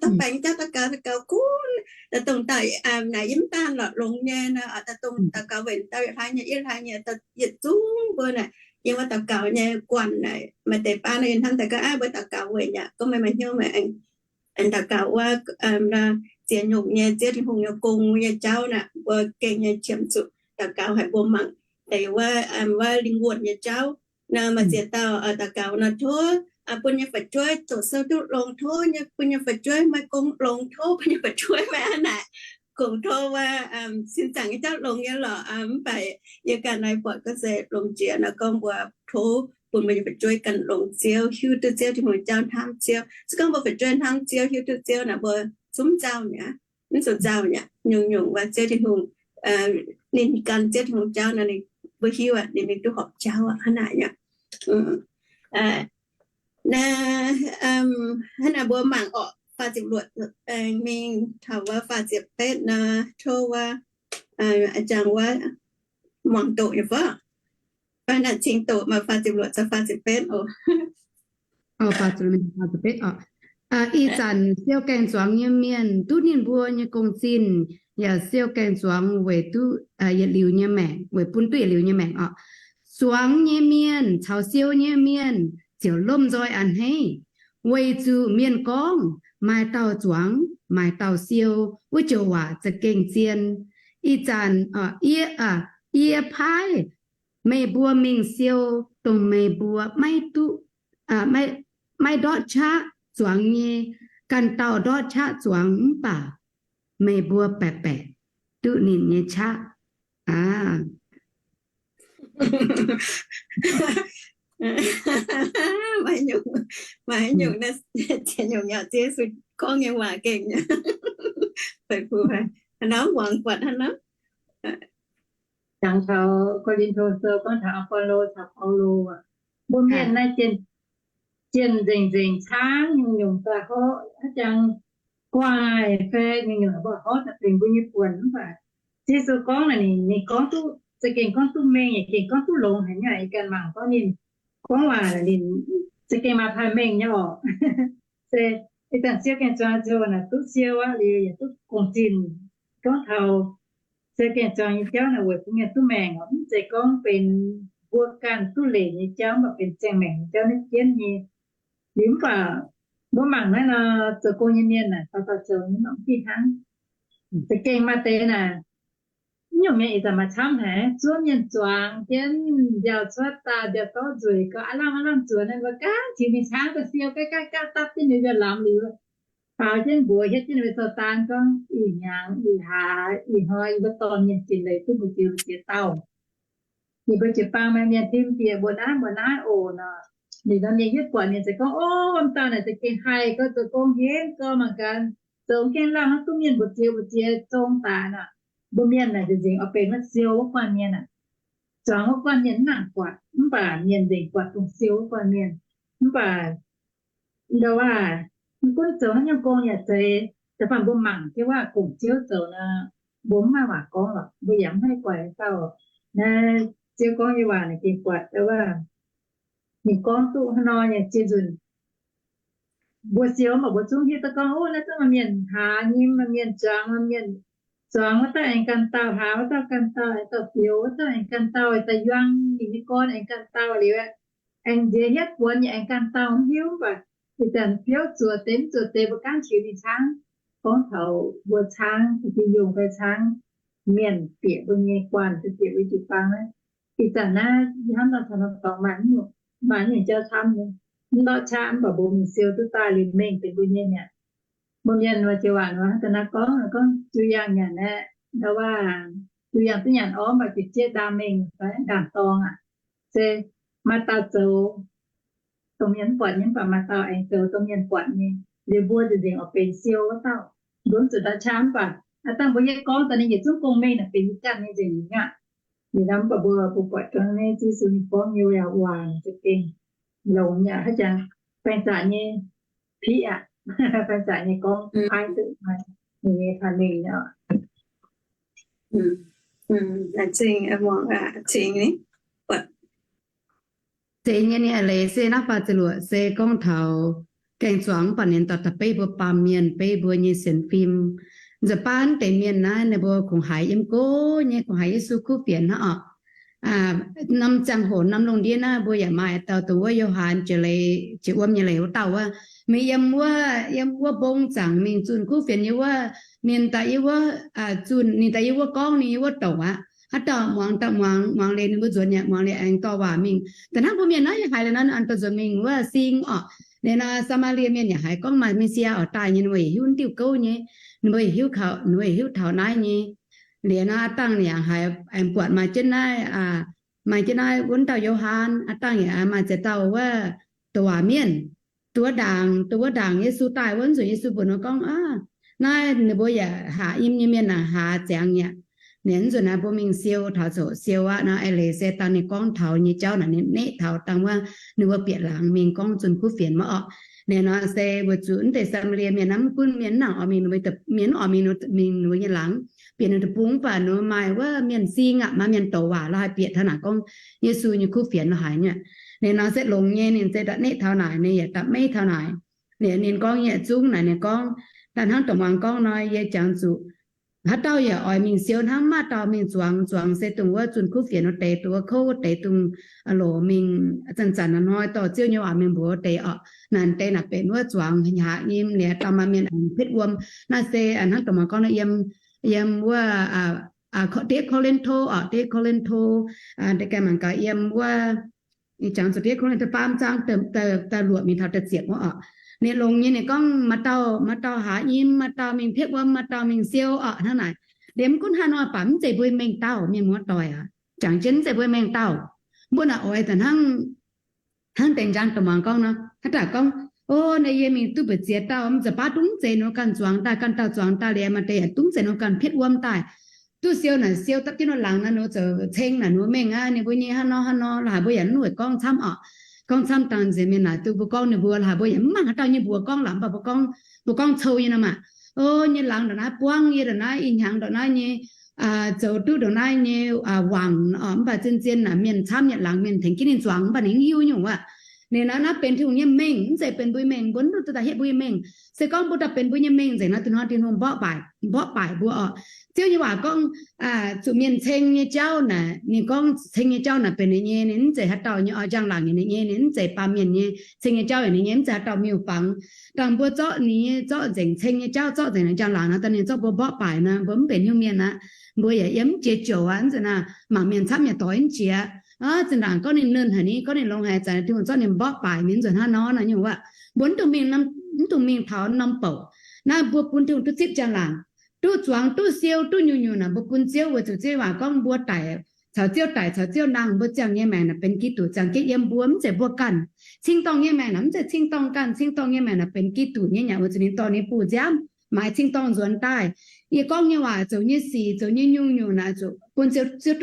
dorh baengc nyei jauv daux gaux, daux gaux kungx daaih dongh dauh naaic yiem daanh lorqc longx nyei nor, daaih dongh daux gaux weic dauh yietc hlaax nyei, yietc hlaax nyei, yietc zungv mbuo naaic yiem wuov daux gaux nyei guanh naaic. Maaih deix baav nor yie hnamv daaih gorngv, Aav, mbuo daux gaux weic yaac gorngv meih maaih hnyouv meih aengx daux gaux wuov ziex nyungc nyei Ziouv Tin-Hungh nyei gong nyei jauv naaic, mbuo gengh nyei qiemx zuqc daux gaux haic. Mbuo mangc deix wuov, wuov lingh wuonh nyei jauv nor, maaih ziex dauh daux gaux nor, Tov bun yie fu'jueiv doqc sou duqv longx, tov bun yie fu'jueiv maaih gong longx, tov bun yie fu'jueiv maaih hnangv naaic, gong tov wuov sin zaangc nyei jauv longx nyei lorqc. Mv baac yie ganh naaiv buatc gorngv se longx jiex nor gorngv mbuo tov bun mbuo nyei fu'jueiv ganh longx Ziouv, hiuv duqv Ziouv Tin-Hungh jauv, hnamv Ziouv. Se gorngv mbuo fu'jueiv hnamv Ziouv, hiuv duqv Ziouv naaic, mbuo zungv mv nzauh mi'aqv. Mv zuqc nzauh mi'aqv. Nyungc-nyungc wuov Ziouv Tin-Hungh, ninh gan Ziouv Tin-Hungh jauv nor, ninh, mbuo hiuv aqv, ninh mingh duqv horpc jauv aqv, hnangv naaic nyei. Naaiv, hnangv naaic mbuo mangc orqc, faah ziepc luoqc mingh taux wuov faah ziepc betv nor, tov wuov a'jangc wuov muangx doqc nyei fai? Fai naaic cingx doqc maaih faah ziepc luoqc caux faah ziepc betv oc. Ih zanc siou gaengh zuangx nyei mienh duqv ninh mbuo nyei gong-zinh, yaac siou gaengh zuangx weic duqv yietc liuz nyei maengc, weic bun duqv yietc liuz nyei maengc oc. Zuangx nyei mienh caux siou nyei mienh ziouc lomh nzoih a'hneiv, weic zuqc mienh gorngv, Maaih dauh zuangx, maaih dauh siou. Wuov joux waac za'gengh zien. Ih zanc yie, yie paaiv meih mbuo mingh siou dongh meih mbuo maiv duqv, maiv ndortv qaqv zuangx nyei. Ganh dauh ndortv qaqv zuangx mv baac meih mbuo baeqc baeqc duqv ninh nyei qaqv aqv. Maaih nyungc, maaih nyungc naaiv, nyungc yaac Ziouv Yesu gorngv nyei waac gengh nyei. Fai fu haaix nor, muangx buatc hnangv nor. Jangx taux Ko^lin^to Sou gorngv taux A^bo^lo caux Baulo aac, mbuo mienh naaiv jienh nzengc nzengc caangv nyungc-nyungc daaih horv, hnangv jangx guaaih fai nyungc-nyungc mbuo horv daaih benx mbuo nyei buonc. Mv baac Yesu gorngv naaic, ninh, ninh gorngv duqv, za'gengh gorngv duqv mengh, yaac gengh gorngv duqv longx haic nyei. Yie ganh mangc gorngv ninh gorngv waac, ninh za'gengh maaih paaiv mengh nyei oc. Se ih zanc siou gaengh zuangx ziouc naaic duqv siou aqv liuz yaac duqv gong-zinh. Gorngv taux siou gaengh zuangx nyei jauv naaic weic bun mienh duqv maengc oc, mv zeiz gorngv benx mbuo ganh duqv leiz nyei jauv, mv baac benx ziangh maengc nyei jauv naaiv jienv nyei. Liuz mv baac mbuo mangc naaiv nor, zoux gong nyei mienh naaic, dauh dauh zoux nyei mv fih hnangv. Za'gengh maaih deix naaic, nyungc mienh ih zanc maaih camv haic, zuov mienh zuangx jienv, mbiauh cuotv daaih, mbiauh gorngv nzueic, gauh aav lamh aav lamh zuoqc naaic, mbuo gaanv ziux mingh caangv daaih siou, gaanv gaanv gaanv dapv jienv ninh mbiauh lamz liuz, faaux jienv mbuox hietv jienv ninh mbuo zoux daan gorngv, ih hnyangx ih hlaax ih hnoi yie mbuo dorh mienh jiex leiz duqv mbu'ziex mbu'ziex dauh. Ninh mbuo jiu-baang maaih mienh tim bieqc mbuoqc naaiv mbuoqc naaiv oc nor. Ninh nor mienh yietv buatc mienh ziouc gorngv, O, wuov dauh naaic za'gengh haih gau, zoux gong henv gau mangc gaax, zoux gengh lamh hnangv duqv mienh mbu'ziex mbu'ziex zong daaih nor. Mbuo mienh naaic nzengc nzengc oix benx wuov siou wuov guanh mienh aac. Zuangx wuov guanh mienh mv nangc buatc, mv baac mienh nzengc buatc dongh siou wuov guanh mienh. Mv baac ndau wuov, mv gunv zoux haaix nyungc gong yaac zeiz, da'faanh mbuo mangc jienv wuov gong-ziouv zoux nor, mbuo mv maaih waac gorngv lorqc, mbuo yaac mv haih guaix dauh. Naaiv Ziouv gorngv nyei waac naaic gengh buatc ndau wuov, ninh gorngv duqv haaix nor nyei ziex nzunc, mbuo siou mv baac mbuo zungv hiuv duqv gorngv, O, naaiv zungv maaih mienh haaz nyim, maaih mienh zuangx, maaih mienh zuangx wuov dauh aengx ganh dauh, haaz wuov dauh ganh dauh, aengx dauh fioux wuov dauh aengx ganh dauh, daaih yuang ninh nyei gorn aengx ganh dauh liuz, aengx nziex hietv buonc nyei aengx ganh dauh mv hiuv. Mv baac ih zanc biouv zuoqc deix mv zuoqc deix mbuo gaanv ziux mingh caangv, gorngv taux mbuo caangv, da'fih yungh fai caangv mienh bieqc mbuo nyei guanh, bieqc mbuo jiu-baang naaiv. Ih zanc naaiv hnamv nor taux nor dorngx maaih, maaih nyungc jauv camv nyei, mv ndortv qaqv mv baac mbuo mingh siou duqv daaih liuz mengh benx mbuo nyei mi'aqv. Mbuo mienh wuov joux waac nor, da'naaiv gorngv, gorngv jiu yangh nyanc aeqv, ndau wuov, jiu yangh duqv nyanc orv mv baac jiex jieqv ndaam mengh fai ndaam-dorng aac, se maaih dauh zoux dongh mienh mv buatc nyei, mv baac maaih dauh aengx zoux dongh mienh buatc nyei. Liuz mbuo nzengc nzengc oix benx siou wuov dauh. Mbuo mv zuqc ndortv qaqv mv baac aav dangh mbuo yietv gorngv daaih ninh yietc zungv gong mengh naaic benx yie ganh nyei nzengc nyei aqv. Liuz nor mv baac mbuo, mbuo buatc gorngv naaiv Yesu ninh gorngv nyei waac za'gengh longx nyei aqv, haaix jangx baeng zaqc nyei piqv aqv, baeng zaqc nyei gorngv paaiv duqv maaih ninh nyei taux mengh nyei oc. Zingh nyei, leiz se naaiv faah ziepc luoqc se gorngv taux gaeng-zuangx mv baac ninh dorh daaih beiv mbuo baamh mienh, beiv mbuo nyei sienx fim. Nza'baav deix mienh naaiv ninh mbuo kungx haiz yiem go nyei, kungx haiz Yesu kuv fienx hnangv oc. Norm ziangh hoc norm lungh ndiev naaiv mbuo yaac maaih dauh dongh wuov Yo^han jiex leiz, jiex wuom nyei leiz wuov dauh wuov, mingh yiem wuov, yiem wuov mbong zaangc mingh zunh kuv fienx nyei wuov, ninh daaih yiem wuov, zunh, ninh daaih yiem wuov gorngv, ninh yiem wuov douc aqv. Haaix dauh muangx daaih muangx, muangx liuz ninh mbuo nzuonx yaac muangx liuz aengx dorh waac mingh. Da'hnangv mbuo mienh naaiv yaac haiz liuz nor, an dorh nzuonx mingh wuov sing orqc. Liuz nor Saa^maa^lie Mienh yaac haiz gorngv maaih Me^si^yaa oix daaih nyei, ninh mbuo yaac hiuv diuh gouv nyei, ninh mbuo yaac hiuv, ninh mbuo yaac hiuv taux naaiv nyei. Liuz nor aav dangh yaac haiz aengx buatc maaih jienv naaiv, maaih jienv naaiv wuonv dauh Yo^han, aav dangh yaac maaih ziex dauh wuov douc waac mienh, dongh wuov ndaangc, dongh wuov ndaangc Yesu daaih wuov nzunc Yesu mbuox ninh mbuo gorngv, Aav, naaiv ninh mbuo yaac haaz yiem nyei mienh naaic haaz ziangx mi'aqv. Ninh nzunc naaiv mbuo mingh siou taux zoqc siou aqv nor, eix leiz se dangh ninh gorngv taux nyei jauv naaic ninh neqv taux dangh wuov ninh mbuo bieqc laangz mingh gorngv zunh kuv fienx maiv orqc. Ninh nor se weic zuqc naaiv deix Saa^maa^lie Mienh naaiv mv gunv mienh mv nangc oix mingh, mienh mv oix mingh, mingh ninh mbuo nyei laangz, bieqc ninh deic-bung, mv baac ninh mbuo maaih wuov mienh sing aqv, maaih mienh douc waac lorz haih bieqc taux naaic gorngv Yesu nyei kuv fienx lorz haaix nyungc. Ninh nor se longx nyei, ninh se da'neqv taux naaic, ninh yaac da'meiv taux naaic. Ninh, ninh gorngv nyei yietc zungv naaic, ninh gorngv, da'hnangv dongh muangx gorngv nor, yie jangx zuqc haaix dauh yaac oix mingh siou hnangv, maaih dauh mingh zuangx, zuangx se dongh wuov zunh kuv fienx wuov deix, dongh wuov kouv wuov deix, dongh loc mingh zanc-zanc hnoi dorh Ziouv nyei waac mingh mbuox wuov deix orqc. Naaic deix naaic benx wuov zuangx haaix nyim liuz dauh maaih mienh aengx petv wuom. Naaiv se hnangv dongh muangx gorngv nor yiem, yiem wuov diev Ko^lin^to orqc, diev Ko^lin^to, da'gaengh mangc gaax yiem wuov, jangx zuqc diev Ko^lin^to faam zaang da'luoqc mingh taux da'ziepc wuov orqc. Ninh longx nyei ninh gorngv maaih dauh, maaih dauh haaix nyim, maaih dauh mingh petv wuom, maaih dauh mingh siou orqc hnangv naaic. Liemh mv gunv haaix nor baac mv zeiz mbuo mengh dauh, mienh muoz-doic aac. Jangx jienv mv zeiz mbuo mengh dauh. Mbuo naaic oix da'hnangv hnangv deix njang da'muangx gorngv nor, haaix dauh gorngv, O, naaiv yie mingh duqv mbu'ziex dauh, mv zeiz baav dungv zeiz ninh ganh zuangx daaih, ganh dauh zuangx daaih liuz, maaih deix yaac dungv zeiz ninh ganh petv wuom daaih. Duqv siou naaic siou dapv jienv wuov laangz naaic, ninh zoux ceng naaic, ninh mengh aqv, ninh mbuo nyei hnangv nor hnangv nor, la'haiz mbuo yaac mv weic gorngv camv orqc. Gorngv camv dangh nziex mienh naaic duqv mbuo gorngv ninh mbuo, la'haiz mbuo yaac mv mangc haaix dauh nyei mbuox gorngv lorqc, mv baac mbuo gorngv, mbuo gorngv cou nyei nor maah. O, nyei laangz ndongc naaiv buangv, yie ndongc naaiv ih hnyangx ndongc naaiv nyei zoux duqv ndongc naaiv nyei wangc orqc, mv baac zien-zien naaic mienh camv yietc laangz mienh tengx jienv ninh zuangx, mv baac ninh mv hiuv nyungc wuov. Ninh naaiv, naaiv benx Tin-Hungh nyei mengh, mv zeiz benx mbuo nyei mengh. Mbuo mv dungx duqv daaih hietv mbuo nyei mengh. Se gorngv mbuo daaih benx mbuo nyei mengh nzengc nor, Tin-Hungh, Tin-Hungh mborqv baaic, mborqv baaic mbuo oc. Ziouv nyei waac gorngv, zuqc mienh ceng nyei jauv naaic, ninh gorngv ceng nyei jauv naaic benx ninh nyei, ninh mv zeiz haaix dauh nyei oix njang-laangc yaac ninh nyei, ninh mv zeiz baamh mienh nyei. Ceng nyei jauv yaac ninh nyei, mv zeiz haaix dauh miuc-fangx. Dangh mbuo zorqv ninh nyei, zorqv nzengc ceng nyei jauv, zorqv nzengc njang-laangc nor, dangh ninh zorqv mbuo mborqv baaic nor, mbuo mv benx Tin-Hungh mienh aqv. Mbuo yaac yiem mv jiex jouc aqv, mv zeiz naaic, mangc mienh camv yaac doix mv jiex. Zinh ndaangc gorngv ninh nernh haic ni, gorngv ninh longx haic, zanc Tin-Hungh zorqv ninh mborqv baaic mingh, nzuonx hnangv nor naaiv nyungc wuov. Mbuo mv dungx mingh, mv dungx mingh taux norm bouc. Naaiv mbuo bun Tin-Hungh duqv zipv njang-laangc, duqv zuangx, duqv siou, duqv nyungc-nyungc naaic, mbuo bun Ziouv weic zuqc Ziouv nyei waac gorngv mbuo daic caux Ziouv, daic caux Ziouv nangh, mbuo ziangh nyei maengc naaic benx Giduc ziangh jienv yiem mbuo, mv zeiz mbuo ganh. Cing-dorngh nyei maengc naaic mv zeiz cing-dorngh ganh, cing-dorngh nyei maengc naaic benx Giduc nyei, yaac weic zuqc ninh dorh ninh buoz nziaamv maaiz cing-dorngh nzuonx daaih. Yie gorngv nyei waac, zoux nyei sic, zoux nyei nyungc-nyungc naaic zuqc bun Ziouv, Ziouv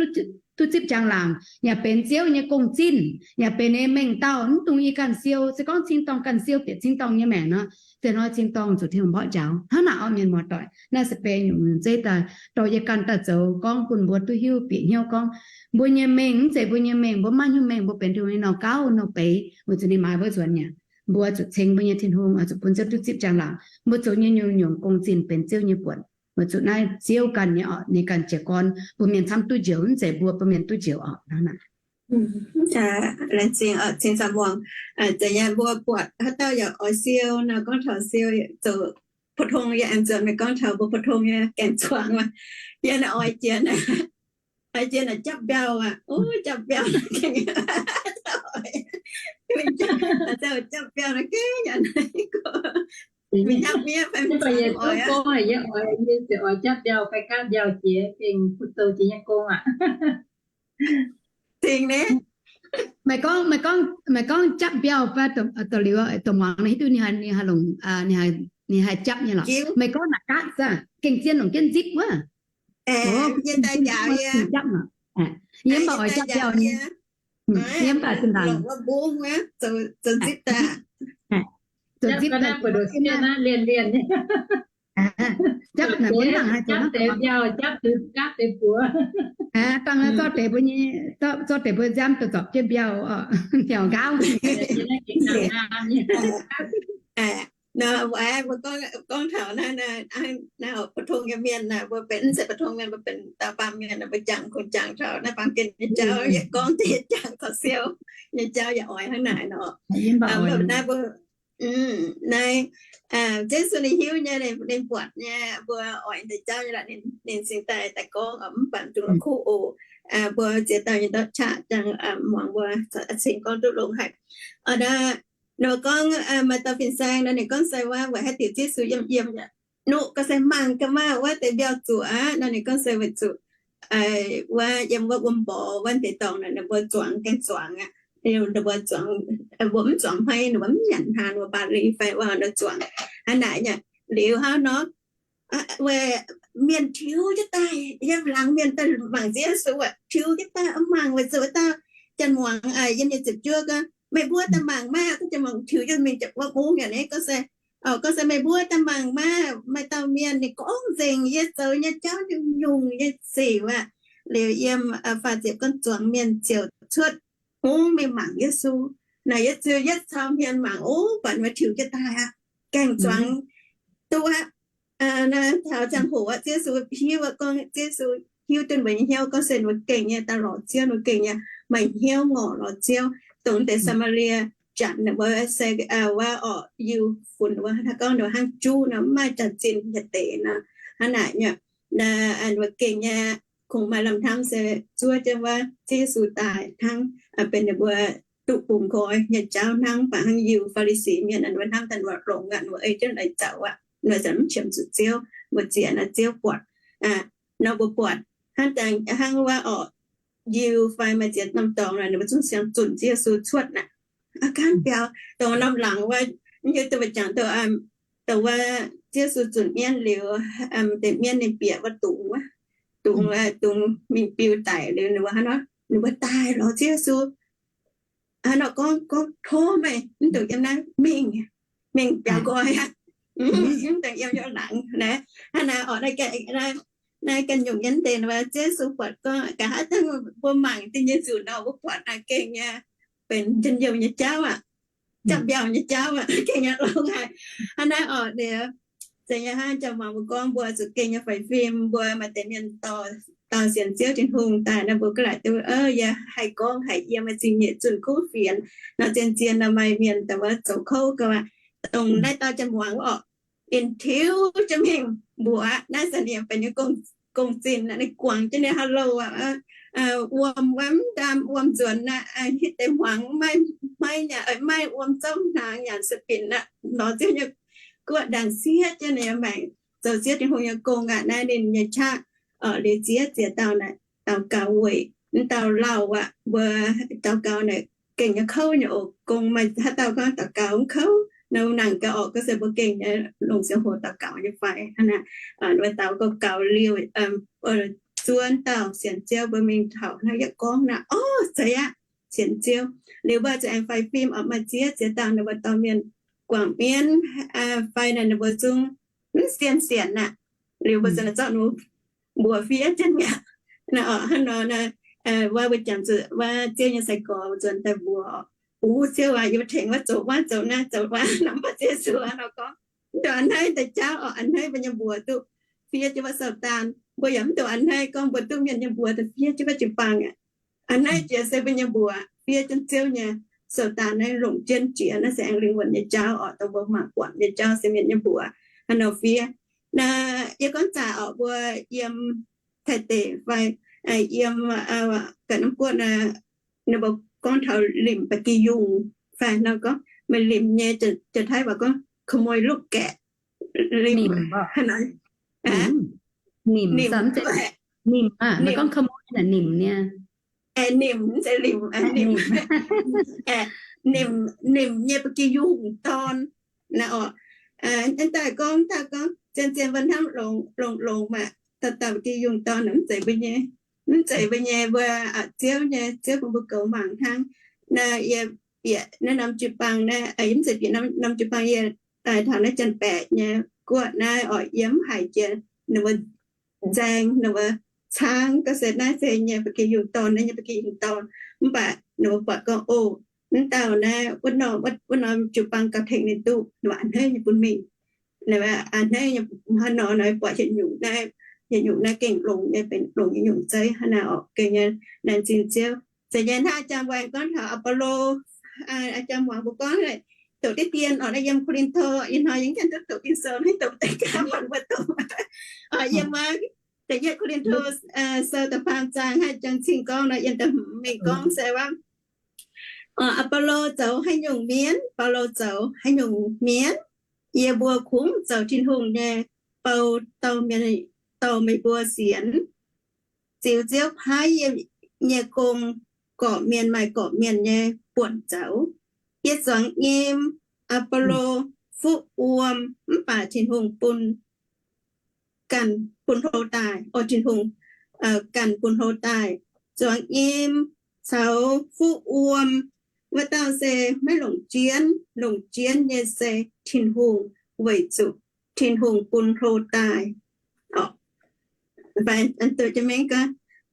duqv zipv njang-laangc, yaac benx Ziouv nyei gong-zinh, yaac benx ninh mengh dauh. Mv dungx yie ganh siou. Se gorngv cing-dorngh ganh siou bieqc cing-dorngh nyei maengc nor, zinh hnoi cing-dorngh zuqc Tin-Hungh mborqv njaaux. Hnangv naaic orqc, mienh muoz-doic, naaiv se benx nyungc-nyungc zeiv daaih dorh yie ganh daaih zoux gorngv bun mbuo duqv hiuv, bieqc hnyouv gorngv mbuo nyei mengh mv zeiz mbuo nyei mengh, mbuo maiv nyungc mengh, mbuo benx Tin-Hungh nyei norm gauv, norm beiz, weic zuqc ninh maaiz mbuo nzuonx nyei. Mbuo zuqc ceng mbuo nyei Tin-Hungh, zuqc bun Ziouv duqv zipv njang-laangc. Mbuo zoux nyei nyungc-nyungc gong-zinh benx Ziouv nyei buonc. Weic zuqc naaiv Ziouv ganh nyei orqc, ninh ganh jiez gorn bun mienh camv duqv njoux, mv zeiz mbuo bun mienh duqv njoux orqc. Laengz zingh, ceng saamv-muangx. Zeiz nyei, mbuo buatc haaix dauh yaac oix siou nor, gorngv taux siou zoux 普通 yaac aengx nzuonx meih gorngv taux mbuo 普通 nyei gaeng-zuangx. Yie naaiv oix jiex, oix jiex naaic japv mbiauh aqv. O, japv mbiauh, japv mbiauh naaiv gengh, mingh hnamv miev fai mingh camv oix aqv. Yie oix, yie ziouc oix japv mbiauh fai gaatv mbiauh jiex gengh bun zoux jiex nyei gong aqv. Cingx naaiv, meih gorngv, meih gorngv japv mbiauh fai dongh liuz, dongh muangx naaiv hiuv duqv ninh haih, ninh haih longc, ninh haih japv nyei lorqc. Meih gorngv naaic gaatv zaqc gengh zien longc jienv nzipv wuov. Yie daaih njaaux yie, yie mv baac oix japv mbiauh nyei. Yie mv baac zinh ndaangc zoux nzipv daaih, zoux nzipv daaih, japv naaic mbuo mv nangc haih zoux naaiv deix mbiauh, japv deix gaatv deix buoz. Dangh zorqv deix mbuo nyei, zorqv deix mbuo nziaamv daaih zorpc jienv mbiauh, mbiauh nqaauv. Nor, mbuo gorngv taux naaiv, naaiv 普通 nyei mienh naaic, mbuo benx mv zeiz 普通 mienh, mbuo benx dauh baamh mienh naaic, mbuo jangx kungx jangx taux naaiv baamh gen nyei jauv, yietc gorngv deix jangx taux siou nyei jauv yaac oix hnangv naaic nor. Naaiv, Yesu ninh hiuv nyei, ninh buatc nyei mbuo oix deix jauv nyei lorqc, ninh cingx daaih daaih gorngv, mv baac mv dungx la'kuqv oc. Mbuo ziex dauh nyei ndortv qaqv jangx muangx mbuo cingx gorngv duqv longx haic. Nor gorngv maaih dauh fin-saeng nor, ninh gorngv se wuov weic haaix diuc Yesu yiem yiem, nuqv gorngv se mangc gaax maah, wuov deix mbiauh zuqc aqv. Nor ninh gorngv se weic zuqc wuov yiem wuov wuom mborqv wuov deix dorngx naaic, ninh mbuo zuangx gaengh zuangx aqv. Ninh mbuo zuangx, mbuo mv zuangx hmei, ninh mbuo mv nyanc hnaangx, ninh mbuo baac li fai wuov nor zuangx aqv. Hnangv naaic nyei, liuz hnangv nor, weic mienh tiux jienv daaih, yiem laangz mienh daaih mangc Yesu aqv, tiux jienv daaih mangc weic zuqc wuov dauh janx-muangz yiem nyei ziepc juov gorngv, meih mbuo daaih mangc maah. Gorngv janx-muangz tiux jienv mingh ziepc wuov mungv yaac ni gorngv se, gorngv se meih mbuo daaih mangc maah, maaih dauh mienh ninh gorngv nzengc yie zoux nyei jauv nyungc-nyungc nyei sic aqv. Liuz yiem faah ziepc gorngv, zuangx mienh ziouc cuotv hungh mingh mangc Yesu. Naaic Yesu yietv caux hmien mangc, o, buatc ninh mbuo tiux jienv daaih aqv, gaengh zuangx duqv aqv. Taux ziangh hoc aqv, Ziouv Yesu hiuv aqv, gorngv Ziouv Yesu hiuv duqv mbuo nyei hnyouv gorngv se ninh mbuo gengh nyei daaih lorz Ziouv, ninh mbuo gengh nyei maaih hnyouv ngorc lorz Ziouv. Dongh deix Saa^maa^lie Janx ninh mbuo se wuov orqc, Yiu funx wuov, gorngv ninh mbuo hnangv juv nor, mv maaih janx zinh yietc deix nor. Hnangv naaic nyei, ninh mbuo gengh nyei kungx maaih lamh hnamv se zuov jienv wuov Ziouv Yesu daaih hnangv, benx ninh mbuo duqv bungx nqoi nyei jauv hnangv. Mv baac hnangv Yiu Faa^li^si mienh ninh mbuo hnamv daaih ninh mbuo longx aqv, ninh mbuo ei jienv daaih zaux aqv, ninh mbuo mv qiemx zuqc Ziouv, mbuo zieqc naaiv Ziouv buatc. Nor mbuo buatc hnangv, hnangv wuov orqc, Yiu fai maaih ziex norm dorngx naaic, ninh mbuo zungv siang zunc Ziouv Yesu cuotv naaic. Gaanv biaux dongh norm laangz wuov, mv hiuv duqv mbuo jangx duqv, dongh wuov Ziouv Yesu zunc mienv liuz, deix mienv ninh bieqc wuov dungz wuov, dungz, dungz mingh biu daic liuz, ninh mbuo hnangv nor, ninh mbuo daaih lorz Ziouv Yesu, hnangv nor gorngv, gorngv, Tov meih mv dungx yiem naaiv, mingh, mingh biaux nqoi aqv. Mv dungx yiem yiem laangz naaiv. Hnangv naaiv orqc, naaiv ganh nyungc nyei deix, Ziouv Yesu buatc gorngv nqa'haav dangh mbuo mangc dinh nyei nzunc nor, mbuo buatc naaiv gengh nyei benx njien-youh nyei jauv aqv. jauv-mbiauh nyei jauv aqv, gengh nyei longx haic. Hnangv naaiv orqc, liuz, zeiz nyei hnangv jauv-muangx mbuo gorngv mbuo zuqc gengh nyei faix fim, mbuo maaih deix mienh dorh dauh sienx Ziouv Tin-Hungh daaih nor, mbuo ga'laaic duqv, yie haih gorngv haic, yie maaih zingh nyeic zunh kuv fienx nor, zien-zien nor maaih mienh daaih wuov zoux kouv gau aqv. Dongh naaiv dauh jauv-muangx orqc, in tiuv jienv mingh mbuox naaiv se ninh benx nyei gong-zinh, ninh guangc jienv ninh haaix louh aqv, wuom wuov, mv ndaam wuom nzuonx aqv, hitv deix hmuangx maiv, maiv nyei, maiv wuom zouv hnaangx nyanc se binc aqv, lorz Ziouv nyei guoqv ndaangc siev jienv ninh nyei maengc, zoux Ziouv Tin-Hungh nyei gong aqv. Naaiv ninh nyei qaqv orqc, liuz ziex ziex dauh naaic daux gaux weic mv dauh lauh aqv, mbuo daux gaux naaic gengh nyei kouv nyei oc. Gong maaih haaix dauh gorngv daux gaux mv kouv nor, nangc gaax orqc, gorngv se mbuo gengh nyei longc ziangh hoc daux gaux nyei fai. Hnangv naaic, mbuo daux gaux gaux liuz, zuov dauh sienx Ziouv, mbuo mingh taux hnangv yie gorngv naaic, orv, zeiz aqv, sienx Ziouv. Liuz mbuo zuqc aengx faix fim orqc, maaih ziex ziex dauh naaic mbuo dorh mienh guangc mienv fai naaic ninh mbuo zungv mv sienx sienx aqv. Liuz mbuo zuqc zorqv ninh mbuo mbuox fiev jienv mi'aqv. Naaiv orqc, hnangv nor naaiv, wuov mbuo jangx zuqc wuov Ziouv nyei sai-gorx nzuonx daaih mbuox, Ov, Ziouv aac, yie mbuo tengx wuov zoux wuov zoux naaiv zoux wuov nor, mv baac Ziouv Yesu nor gorngv, mv dungx a'hneiv deix jauv orqc, a'hneiv mbuo nyei mbuox duqv fiev jienv wuov Saadaan. Mbuo yaac mv dungx a'hneiv gorngv mbuo duqv mienh nyei mbuox daaih fiev jienv wuov jiu-baang aqv. A'hneiv jiex se mbuo nyei mbuox fiev jienv Ziouv nyei, Saadaan naaiv longc jienv jiex. Naaiv se aengx lingh wuonh nyei jauv orqc, dongh mbuo mangc buatc nyei jauv se mienh nyei mbuox hnangv nor fiev. Naaiv yie gorngv zaqc orqc, mbuo yiem Taiv deic fai yiem ga'naaiv guoqv, ninh mbuo gorngv taux limc ba'gi yungh fai nor gorngv meih limc nyei, Janx-Taiv waac gorngv ขโมยลูกแกะ, limc hnangv naaiv, nimc, nimc, nimc, nimc, nimc, nimc, nimc nyei ba'gi yungh dorn. Naaiv orqc, daaih gorngv, daaih gorngv zien-zien mbuo hnamv longx longx maah, dauh dauh ba'gi yungh dorn mv zeiz mbuo nyei, mv zeiz mbuo nyei, mbuo Ziouv nyei. Ziouv bun mbuo goux mangc hnangv. Naaiv yie bieqc naaiv norm jiu-baang naaiv, mv zeiz bieqc norm jiu-baang, yie daaih taux naaiv Janx-Baeqc nyei guoqv naaiv orqc, yie mv haiz jiex ninh mbuo nzaeng, ninh mbuo caangv, gorngv se naaiv se nyei ba'gi yungh dorn, naaiv nyei ba'gi yungh dorn. Mv baac ninh mbuo buatc gorngv, o, mv dauh naaiv, wuov norm jiu-baang gauh tengx ninh duqv, ninh mbuo a'hneiv nyei bun mingh. Ninh mbuo a'hneiv nyei hnangv nor, buatc yietc nyungc naaiv, yietc nyungc naaiv gengh longx nyei, benx longx nyei nyungc zeiv hnangv naaiv orqc, gengh nyei laengz zingh Ziouv. Zeiz nyei hnangv a'jang waengh gorngv taux Apollo, a'jang muangx mbuo gorngv doqc diqv dien orqc, naaiv yiem Ko^lin^to, ih hnoi yie ganh duqv doqc Ging-Sou, maiv doqc deix gaax, buatc mbuo doqc. Yiem wuov da'yietv Ko^lin^to Sou da'faam zaang hnangv a'jang cing gorngv nor, yiem da'hmz mingh gorngv se wuov, Apollo zoux haaix nyungc mienv, Baulo zoux haaix nyungc mienv, yie mbuo kungx zoux Tin-Hungh nyei bou dorh mienh, dorh meih mbuo sienx. Ziux Ziouv paaiv yie nyei gong, gorqv-mienh maaih gorqv-mienh nyei buonc zoux. Yie zuangx nyim, Apollo fuqv wuom, mv baac Tin-Hungh bun ganh bun hlo daaih, o, Tin-Hungh ganh bun hlo daaih. Zuangx nyim caux fuqv wuom wuov dauh se maiv longc jienv, longc jienv nyei se Tin-Hungh, weic zuqc Tin-Hungh bun hlo daaih.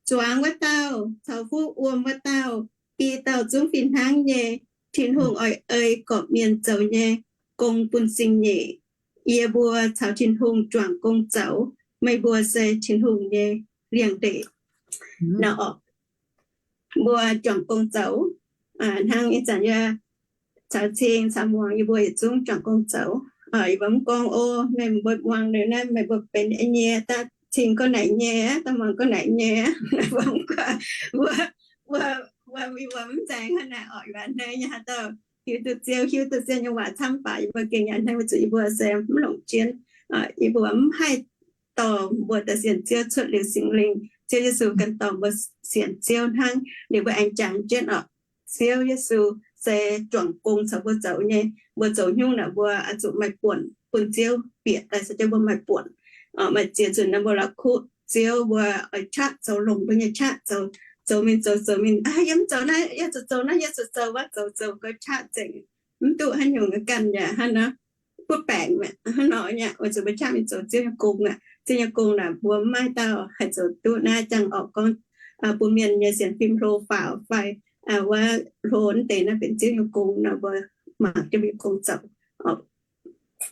Zuangx wuov dauh caux fuqv wuom wuov dauh, i dauh zungv fih hnangv nyei. Tin-Hungh oix ei gorqv-mienh zoux nyei gong bun zingh nyeic. Yie mbuo caux Tin-Hungh juangc gong zoux, meih mbuo se Tin-Hungh nyei liangx-ndeic. Nor orqc, mbuo juangc gong zoux, hnangv ih zanc yie caux cing caux muangx, yie mbuo yietc zungv juangc gong zoux. Yie mbuo mv gorngv, o, meih mbuo muangx liuz naaiv meih mbuo benx nyei, daaih cing gorngv naaic nyei, daaih muangx gorngv naaic nyei. Mbuo, mbuo, mbuo mv nzaeng hnangv naaic orqc, yie mbuo a'hneiv nyei haaix dauh hiuv duqv Ziouv, hiuv duqv Ziouv nyei waac camv baac yie mbuo gengh a'hneiv weic zuqc yie mbuo se mv longc jienv. Yie mbuo mv haih dorh mbuo daaih sienx Ziouv cuotv liuz Singx Lingh. Ziouv Yesu ganh dorh mbuo sienx Ziouv hnangv. Liuz mbuo aengx jangx jienv orqc, Ziouv Yesu se juangc gong caux mbuo zoux nyei. Mbuo zoux nyungc naaic mbuo oix zuqc maaih buonc bun Ziouv bieqc daaih se jienv mbuo maaih buonc. Maaih ziex nzunc naaiv mbuo la'kuqv Ziouv, mbuo oix qaqv zoux longc mbuo nyei qaqv zoux, zoux mingh zoux, zoux mingh, yie mv zoux naaiv, yie zuqc zoux naaiv, yie zuqc zoux wuov, zoux zoux gau qaqv nzengc, mv duqv haaix nyungc ganh yaac hnangv nor butv baengc hnangv nor nyei. Weic zuqc mbuo qaqv mingh zoux Ziouv nyei gong aqv. Ziouv nyei gong naaic mbuo mv maaih dauh haih zoux duqv. Naaiv jangx orqc gorngv bun mienh nyei sienx fim hlo faaux fai wuov hlo naaiv deix naaiv benx Ziouv nyei gong nor, mbuo mangc jienv mbuo nyei gong zoux,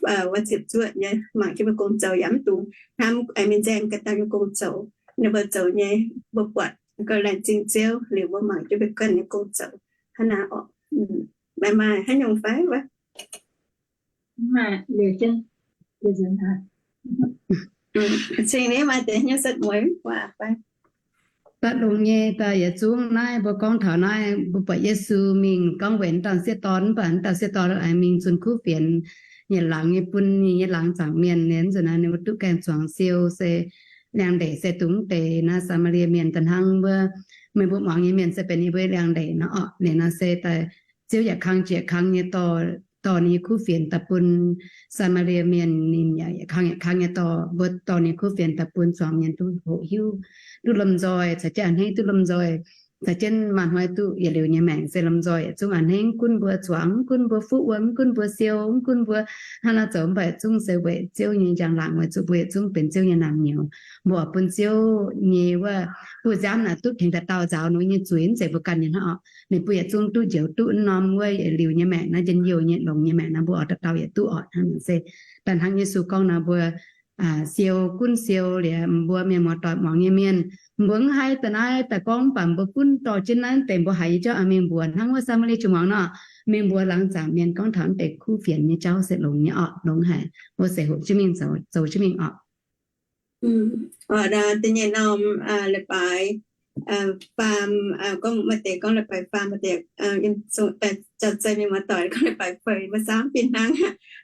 wuov ziepc zuoqv nyei mangc jienv mbuo gong zoux yaac mv dungx hnamv mingh nzaeng ganh dauh nyei gong zoux. Ninh mbuo zoux nyei mbuo buatc gauh laengz zingh Ziouv liuz mbuo mangc jienv mbuo ganh nyei gong zoux hnangv naaiv oc. Maaih maaih haaix nyungc fai? Cingx ni maaih deix hnyouv setv mueiz fai? Daaih longx nyei, daaih yietc zungv naaiv mbuo gorngv taux naaiv, mbuo buatc Yesu mingh gorngv weic dauh sieqv dorn, mv baac dauh sieqv dorn aengx mingh zunh kuv fienx yietc laangz nyei bun ninh nyei laangz zaangc mienh. Ninh nzunc naaiv ninh mbuo duqv gaengh zuangx siou se liangx-ndeic se dungx deix naaiv Saa^maa^lie Mienh daaih hnangv wuov. Meih mbuo muangx nyei mienh se benx yie mbuo liangx-ndeic nor orqc. Ninh naaiv se daaih Ziouv yaac kang jiex kang nyei dorh, dorh ninh nyei kuv fienx daaih bun Saa^maa^lie Mienh. Ninh yaac kang yaac kang nyei dorh mbuo, dorh ninh nyei kuv fienx daaih bun zuangx mienh duqv hoqc hiuv, duqv lomh nzoih, caux jienv a'hneiv duqv lomh nzoih, caux jienv maaih hnoi duqv yietc liuz nyei maengc se lomh nzoih yietc zungv a'hneiv. Mv gunv mbuo zuangx, mv gunv mbuo fuqv wuom, mv gunv mbuo siou, mv gunv mbuo hnangv naaiv zoux, mv baac yietc zungv se weic Ziouv nyei njang-laangc, weic zuqc mbuo yietc zungv benx Ziouv nyei naamh nyouz. Mbuo oix bun Ziouv nyei wuov, mbuo nziaamv naaic duqv tengx dauh dauh nzaaux ninh nyei zuiz, mv zeiz mbuo ganh nyei hnangv orqc. Ninh bun yietc zungv duqv njoux duqv norm wuov yietc liuz nyei maengc naaiv, njien-youh nyei longx nyei maengc naaiv, mbuo oix dauh dauh yietc duqv oc. Hnangv naaic se daaih hnangv Yesu gorngv naaic, mbuo siou gunv siou liuz, mbuo mienh muoz-doic muangx nyei mienh, mbuo mv haih daaih naaiv daaih gorngv, mv baac mbuo gunv dorh jienv naaiv deix mbuo haiz nyei jauv mingh mbuox hnangv wuov Saa^maa^lie Jun-muangz nor, mingh mbuox laangz zaangc mienh gorngv taux naaiv deix kuv fienx nyei jauv se longx nyei orqc, longx haic. Mbuo se hoqc jienv mingh zoux, zoux jienv mingh orqc. Da'nyeic norm leiz-baaix faam, gorngv maaih deix gorngv leiz-baaix faam, maaih deix jauv-zei mienh muoz-doic gorngv leiz-baaix feix, maaih saamv fih hnangv.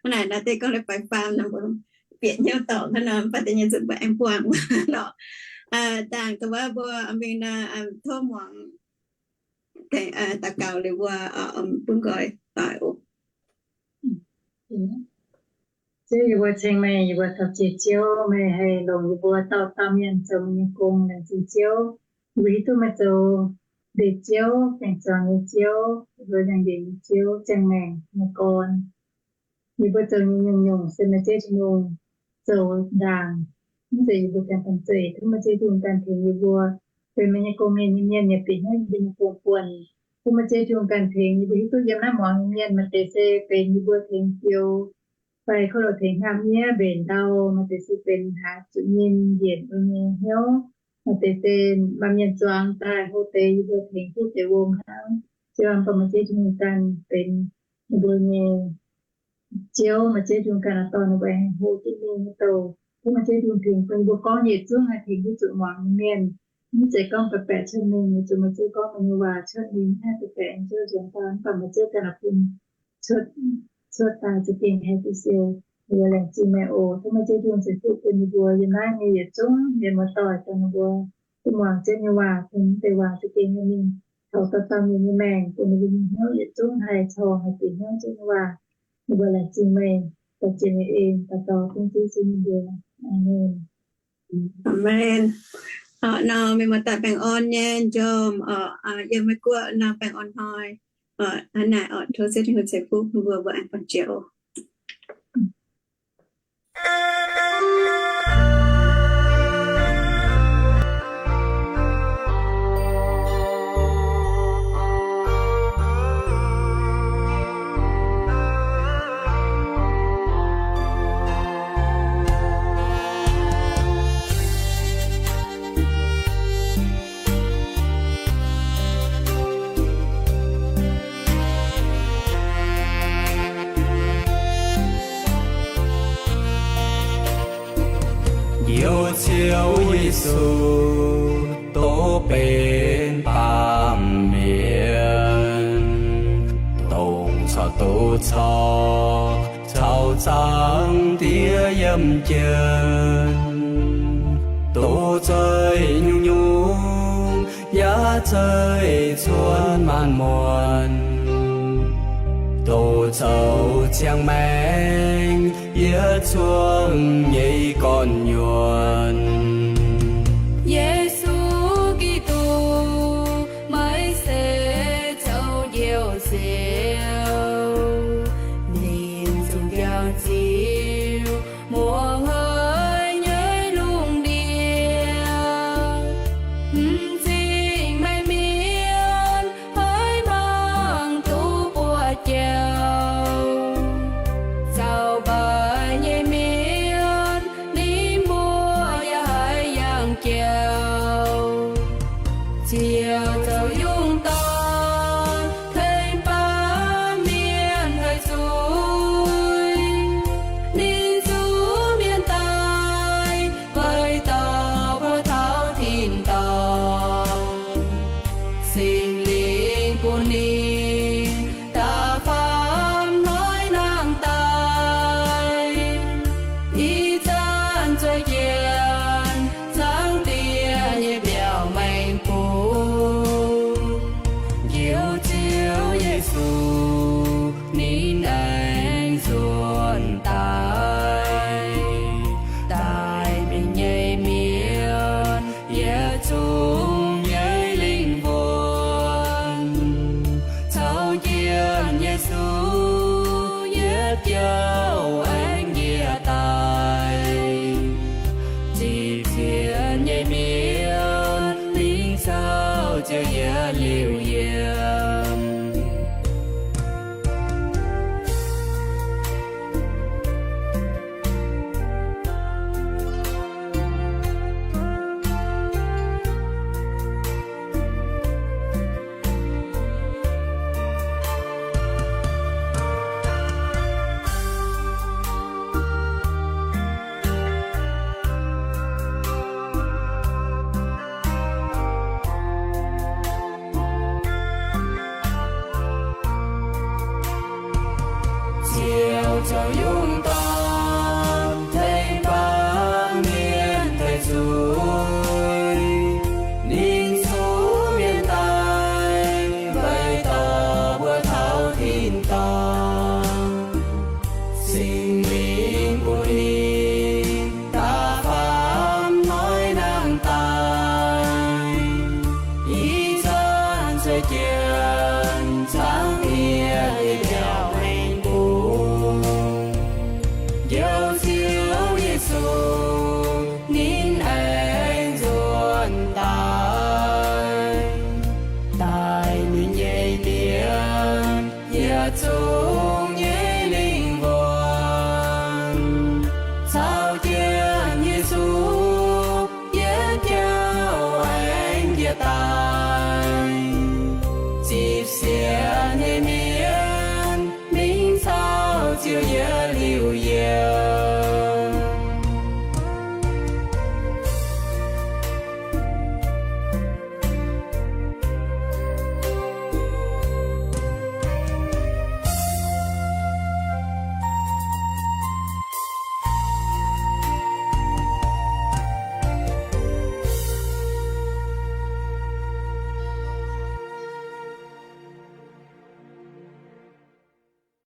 Hnangv naaic naaiv deix gorngv leiz-baaix faam nor, mbuo bieqc hnyouv dorngc hnangv nor, mv baac da'nyeic nzunc mbuo aengx buangh lorqc. Dangh dongh wuov mbuo mingh nor, tov muangx daux gaux liuz mbuo bun nqoi doic oc. Ziouv, yie mbuo ceng meih, yie mbuo taux jiex Ziouv, meih haih longc yie mbuo dauh dauh mienh zoux meih nyei gong laengz zingh Ziouv. Yie mbuo hiuv duqv meih zoux ndeic Ziouv, gaengh zuangx nyei Ziouv, yie mbuo nyaanh njiec nyei Ziouv, ziangh maengc nyei gorn. Yie mbuo zoux nyei nyungc-nyungc se meih Ziouv Tin-Hungh zoux ndaangc, mv zeiz yie mbuo ganh domh zeic. Tov meih Ziouv Tin-Hungh ganh tengx yie mbuo benx meih nyei gong mienh nyei mienh yaac bieqc hnyouv yie mbuo nyei gong buonc. Tov meih Ziouv Tin-Hungh ganh tengx yie mbuo hiuv duqv yiem naaiv muangx nyei mienh maaih deix se benx yie mbuo tengx fiou fai kouv loz tengx hngaqv miev mbenc ndau, maaih deix se benx haaix zuqc nyim njiec mbuo nyei hnyouv, maaih deix se maaih mienh zuangx daaih hlo deix yie mbuo tengx duqv deix wuom hnangv. Ziouv aah, mv baac meih Ziouv Tin-Hungh ganh benx ninh mbuo nyei Ziouv, meih Ziouv Tin-Hungh ganh oix dorh ninh mbuo aengx hlo jienv mingh nyei douh. Tov meih Ziouv Tin-Hungh tengx bun mbuo gorngv yietc zungv haih tengx duqv zuqc muangx nyei mienh. Mv zeiz gorngv baeqc baeqc cuotv mingh, weic zuqc meih Ziouv gorngv meih nyei waac cuotv mingh, mv haih baeqc baeqc aengx zuov nzuonx daaih, mv baac meih Ziouv ganh oix bun cuotv, cuotv daaih za'gengh haih duqv siou. Yie mbuo laengz zingh meih oc. Tov meih Ziouv Tin-Hungh ceix fuqv bun yie mbuo yiem naaiv nyei yietc zungv mienh muoz-doic, dongh ninh mbuo duqv muangx Ziouv nyei waac, bun deix waac za'gengh haih mingh taux dauh dauh mienh nyei maengc, bun ninh mbuo nyei hnyouv yietc zungv haih corc haih bieqc hnyouv Ziouv nyei waac. Yie mbuo laengz zingh meih, daux jiex meih en, daux gaux bun Ziouv Yesu nyei mbuox. Aamen. Aamen. Nor mienh muoz-doic baengh orn nyei njormh oc, yiem Meiv Guoqv nor baengh orn hnoi. Hnangv naaic oc, tov Ziouv Tin-Hungh ceix fuqv bun mbuo, mbuo aengx buangh jiex oc. Njoux Ziouv Yesu, dongh benx baamh mienh, dongh corc doz corc caux Zaangc Diex yiem jienv, doz zeih nyungc-nyungc yaac zeih cuotv maanc muotc, doz zoux ziangh maengc yietc zungv nyei gorn-nyuonh. Yesu Giduc, meih se zoux Njoux Ziouv, ninh zuqc njaaux ziux muoz-hnoi nyei lungh ndiev. M'zing meih mienh maiv mangc duqv buoz-jauv, Liuz yie, liuz yie,